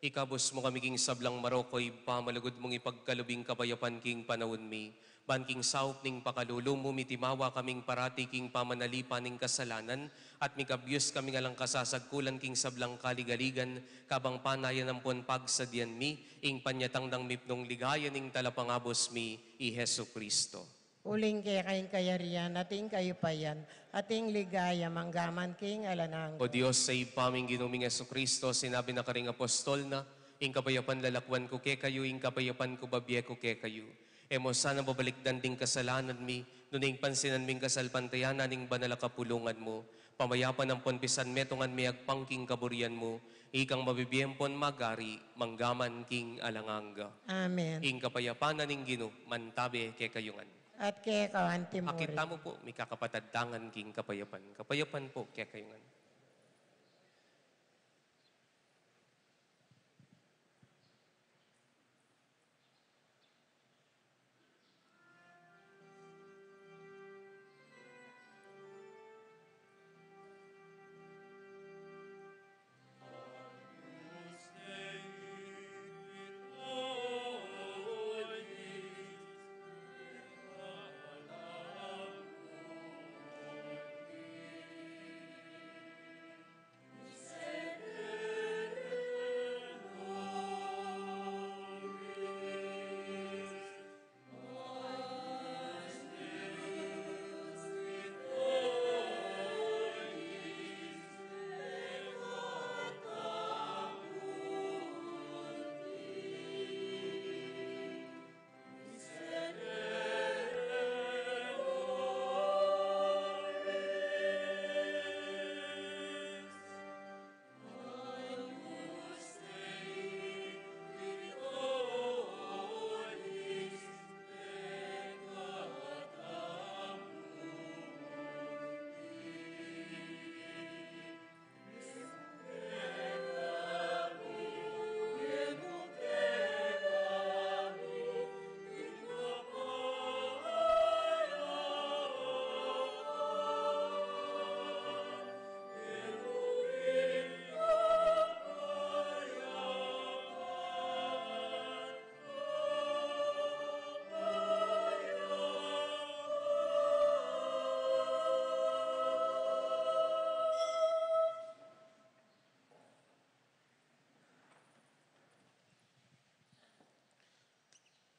Ikabus mu kami king sablang marok, o Ibpa, malugud mung ipagkalub ing kapayapan king panaun mi. Ban king saup ning pakalulu mu, mitimawa kaming parati king pamanalipan ning kasalanan, at mikabyus kami ngan alang kasasagkulan king sablang kaligaligan, kabang panayan ampon pagsadian mi ing panyatang nang mipnung ligaya ning Talapangabus mi, i Jesucristo. Uling keka ing kayarian, at ing kayupayan, at ing ligaya, manggaman king alang angga. O Dios a Ibpa ming Ginu ming Jesucristo, sinabi na karing apostol na, ing kapayapan lalakwan ku kekayu, ing kapayapan ku babie ku kekayu. E mu sana babalikdan ding kasalanan mi, nune ing pansinan ming kasalpantayanan ning banal a kapulungan mu, Pamayapan ampon pisanmetungan mi agpang king kaburian mu, ikang mabibie ampon magari, mangga man king alang angga. Amen. Ing kapayapan na ning Ginu, mantabe kekayu ngan. At keka antimurin. Akit tamu pu, mikakapatad tangan king kapayapan. Kapayapan pu kekayu ngan.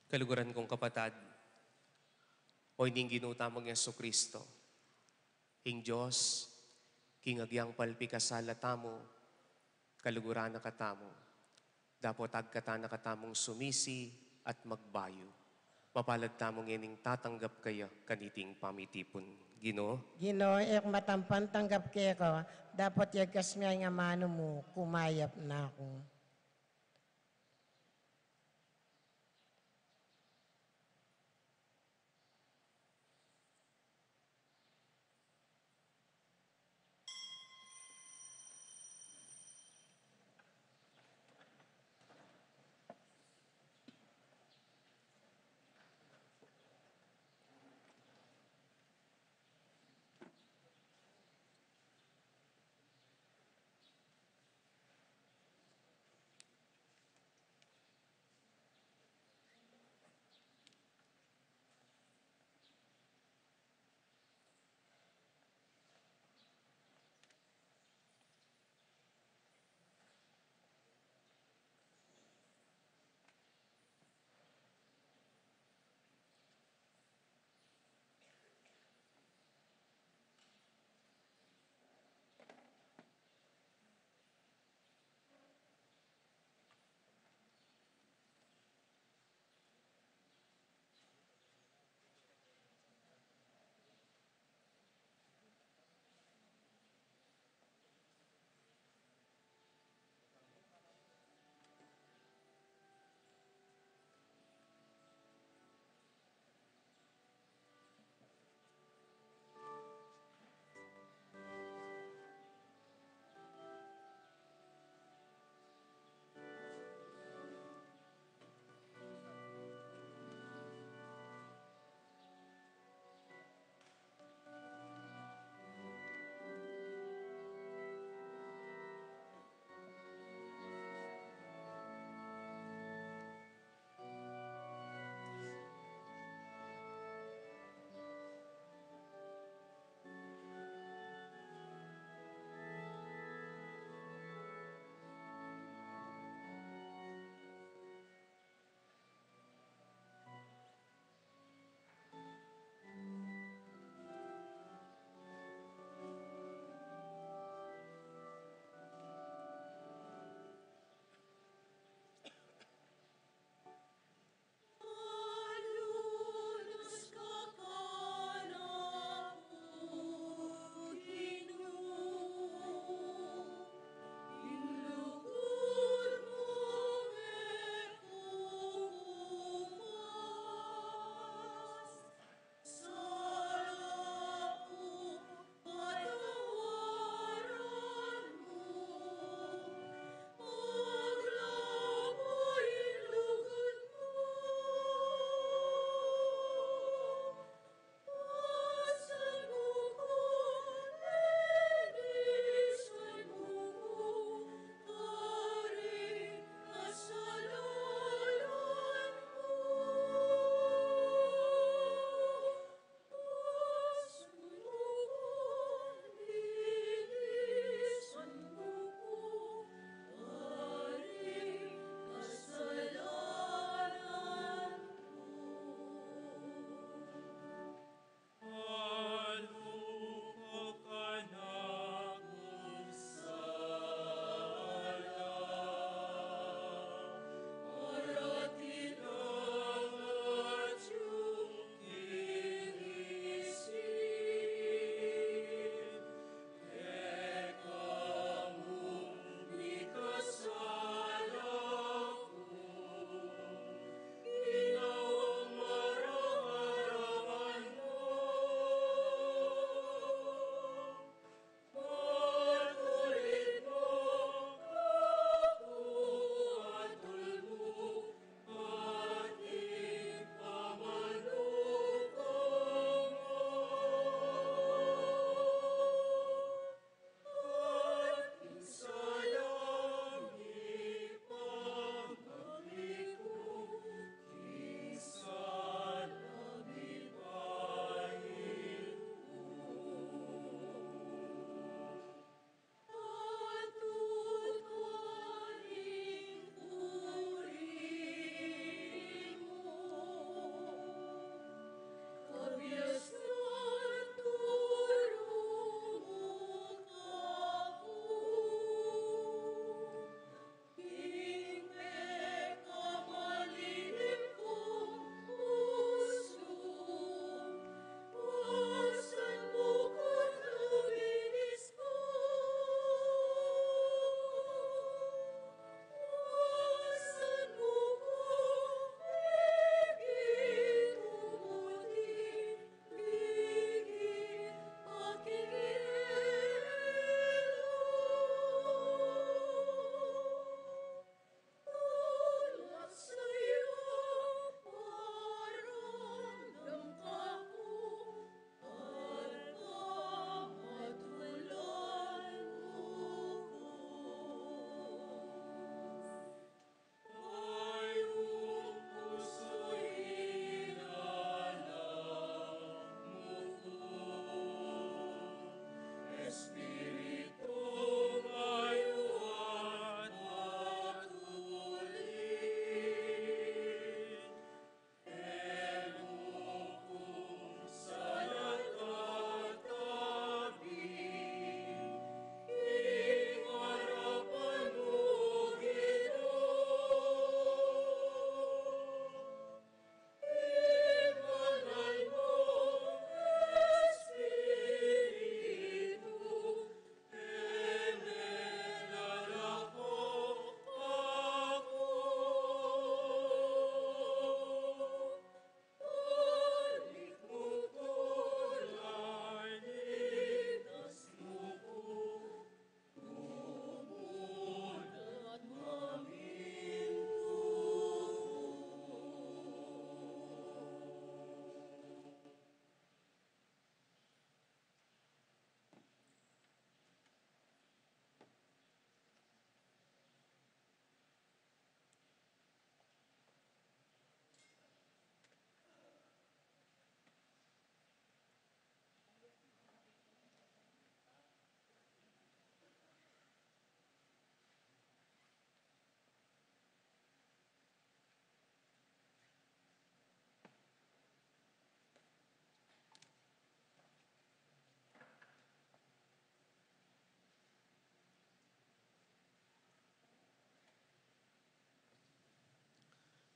Kaluguran kung kapatad, o ining Ginu tamung Jesucristo, ing Dios, king agyang palpikasala tamu, kaluguran na katamu, dapot agkatan na katamung sumisi at magbayu. Mapalad tamu ngening tatanggap kaya kaniting pamitipun. Ginu. Ginu, e ku matampan tanggap keka, dapot yagkas me ing amanu mu, kumayap na ku.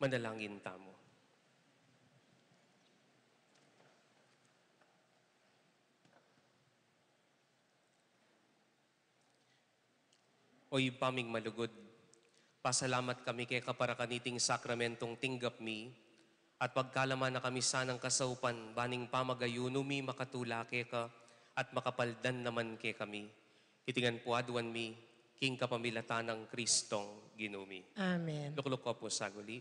Manalangin tamu. O Ibpa ming malugud, pasalamat kami keka para kaniting sakramentong tinggap mi, at pagkalama na kami sanang kasaupan, ban ing pamagayunu mi makatula keka, at makapaldan naman kekami. Iti ngan pu aduan mi, king kapamilatan nang Kristong Ginu mi. Amen. Lukluk ko pu saguli.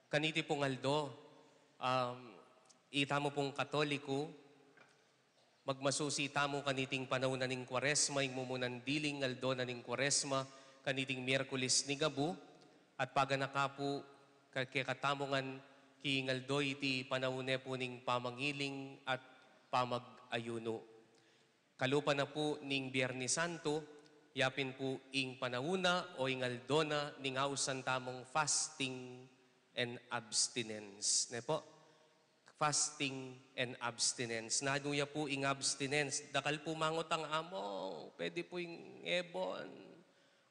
Kaniti pung aldo, um, itamu pung Katoliku, magmasusi tamu kaniting panaun na ning Kuaresma, ing mumunan diling aldo na ning Kuaresma, kaniting Miyerkules ning abu, at paganaka pu, ka-, kekatamu ngan king aldo iti panaun ne pu ning pamangiling at pamag-ayunu. Kalupa na pu ning Biernes Santo, yapin pu ing panaun na o ing aldo na ning ausan tamung fasting and abstinence. Ne pu? Fasting and abstinence. Nanu ya pu ing abstinence? Dakal pu mangutang, "Among, pwede pu ing ebon?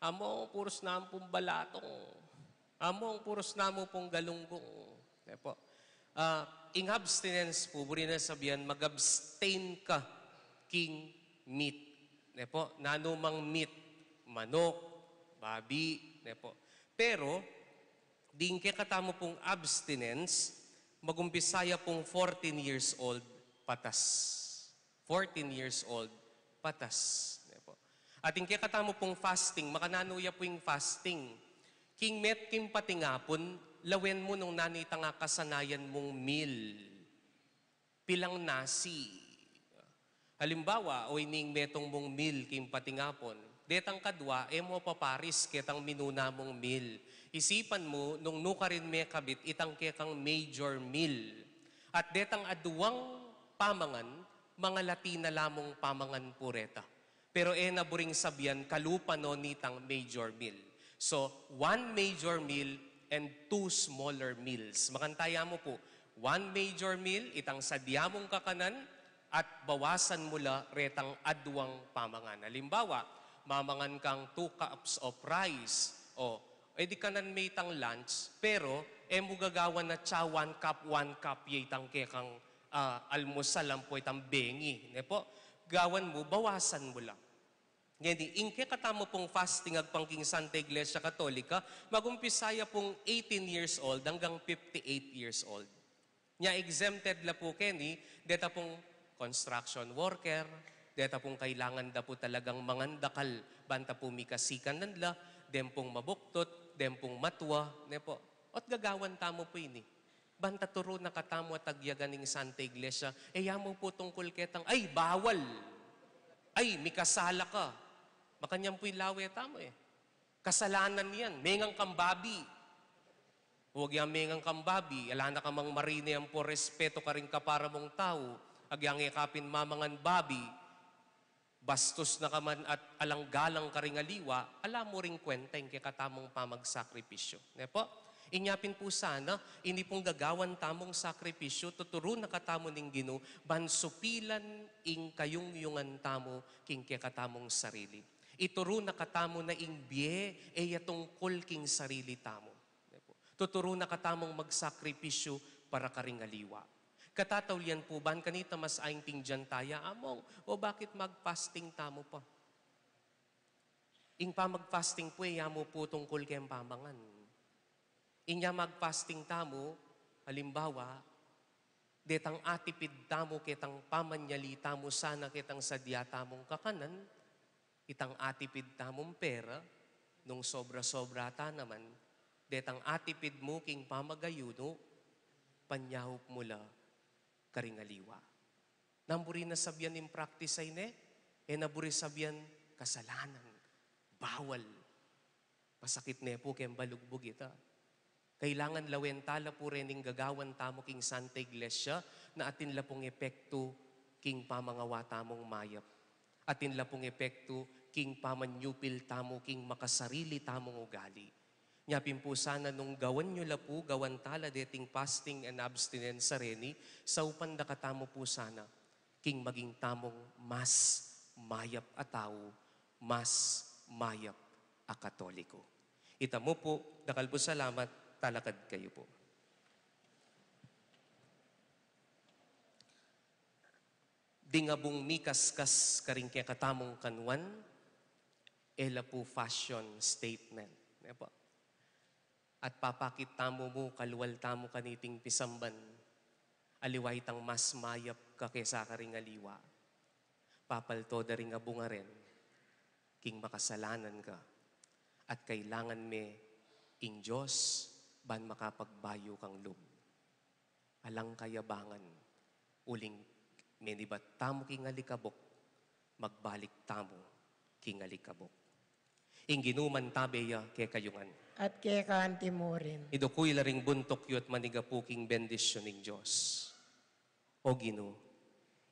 Among, purus namu pung balatong. Among, purus namu pung galunggong." Ne pu? Ah, ing abstinence pu, buri na sabian, mag-abstain ka king meat. Ne pu? Nanumang meat, manuk, babi, ne pu? Pero, ding kekatamu pung abstinence, magumpisa ya pung fourteen years old patas. Fourteen years old patas. Ne pu? At ing kekatamu pung fasting, makananu ya pu ing fasting? King met-, king patingapun, lawen mu nung nanu itang akasanayan mung meal. Pilang nasi. Halimbawa, o ining metung mung meal king patingapun, detang kadwa, e mu paparis ketang minuna mung meal. Isipan mu nung nukarin mekabit itang kekang major meal. At detang aduang pamangan, mangalati na la mung pamangan pu reta. Pero e na buring sabian kalupa no nitang major meal. So, one major meal and two smaller meals. Makanta ya mu pu, one major meal, itang sadya mung kakanan, at bawasan mu la retang aduang pamangan. Halimbawa, mamangan kang two cups of rice, o, e di kanan me itang lunch, pero e mu gagawan na tsa one cup, one cup ya itang kekang, ah, almusal ampo itang bengi, ne pu? Gawan mu, bawasan mu la. Ngeni, ing kekatamu pung fasting agpang king Santa Iglesia Katolika, magumpisa ya pung eighteen years old hanggang fifty-eight years old. Nya exempted la pu keni, deta pung construction worker, deta pung kailangan da pu talagang mangandakal, ban ta pu mikasikan la, den pung mabuktut, den pung matua, ne pu? Ot gagawan tamu pu ini. Ban ta turu na katamu at agyagan ning Santa Iglesia, e ya mu pu tungkul ketang, ay, bawal! Ay, mikasala ka! Makanyan pu ing lawe tamu e. Kasalanan yan. Mengan kang babi. Huwag yang mengan kang babi. Ala na ka mang marine ampo respeto karing kapara mung tau. Agyang e ka pin mamangan babi. Bastos na ka man at alang galang karing aliwa, ala mu ring kwenta ing kekatamung pamagsakripisyu. Ne pu? Inya pin pu sana, ini pung gagawan tamung sakripisyu, tuturu na katamu ning Ginu, ban supilan ing kayungyungan tamu king kekatamung sarili. Ituru na katamu na ing bie, e ya tungkul king sarili tamu. Tuturu na katamung magsakripisyu para karing aliwa. Katataulian pu ban kanita mas aing king diantaya, among, o bakit mag-fasting tamu pa? Ing pamag-fasting pu, e ya mu pu tungkul keng pamangan. Inya mag-fasting tamu, alimbawa, detang atipid tamu ketang pamanyali tamu sana ketang sadya tamung kakanan, itang atipid tamung pera, nung sobra-sobra ta naman, detang atipid mu king pamagayunu, panyaup mu la karing aliwa. Nang buri na sabian ing practice a ini, e na buri sabian kasalanan, bawal. Masakit ne pu keng balugbug ita. Kailangan lawen ta la pu rening gagawan tamu king Santa Iglesia na atin la pung epektu king pamangawa tamung mayap. Atin la pung epektu king pamanyupil tamu king makasarili tamung ugali. Nya pin pu sana nung gawan yu la pu, gawan ta la deting fasting and abstinence a reni, saupan da katamu pu sana king maging tamung mas mayap a tau, mas mayap a Katoliko. Ita mu pu, dakal pung salamat, talakad kayu pu. Ding abung mikaskas karing kekatamung kanuan, e la pu fashion statement. Ne pu? At papakit tamu mu, kalual tamu kaniting pisamban, aliwa itang mas mayap ka kesa karing aliwa. Papalto da ring abung a ren, king makasalanan ka. At kailangan me ing Dios ban makapagbayu kang lub. Alang kayabangan, uling menibat tamu king alikabuk, magbalik tamu king alikabuk. Ing Ginu mantabe ya kekayu ngan. At keka anti mu rin. Idukuyul la ring buntuk yu at manigapu king bendisyun ning Dios. O Ginu,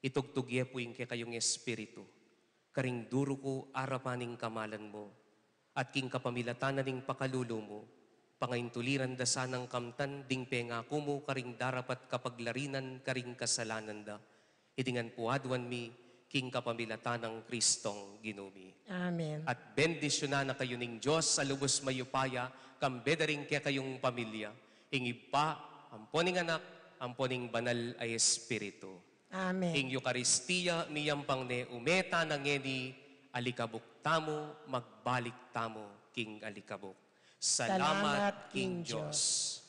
itugtug ye pu ing kekayung espiritu karing duru ku arapan ning kamalan mu, at king kapamilatan na ning pakalulu mu, pangaintuliran da sanang kamtan ding pengaku mu karing darapat kapaglarinan karing kasalanan da. Iti ngan pu aduan mi king kapamilatan nang Kristong Ginu mi. Amen. At bendisyunan na kayu ning Dios a lubus mayupaya, kambe da ring kekayung pamilya, ing Ibpa, ampo ning Anak, ampo ning Banal a Espiritu. Amen. Ing Eukaristia miyampang ne, ume tana ngeni, alikabuk tamu, magbalik tamu king alikabuk. Salamat king Dios.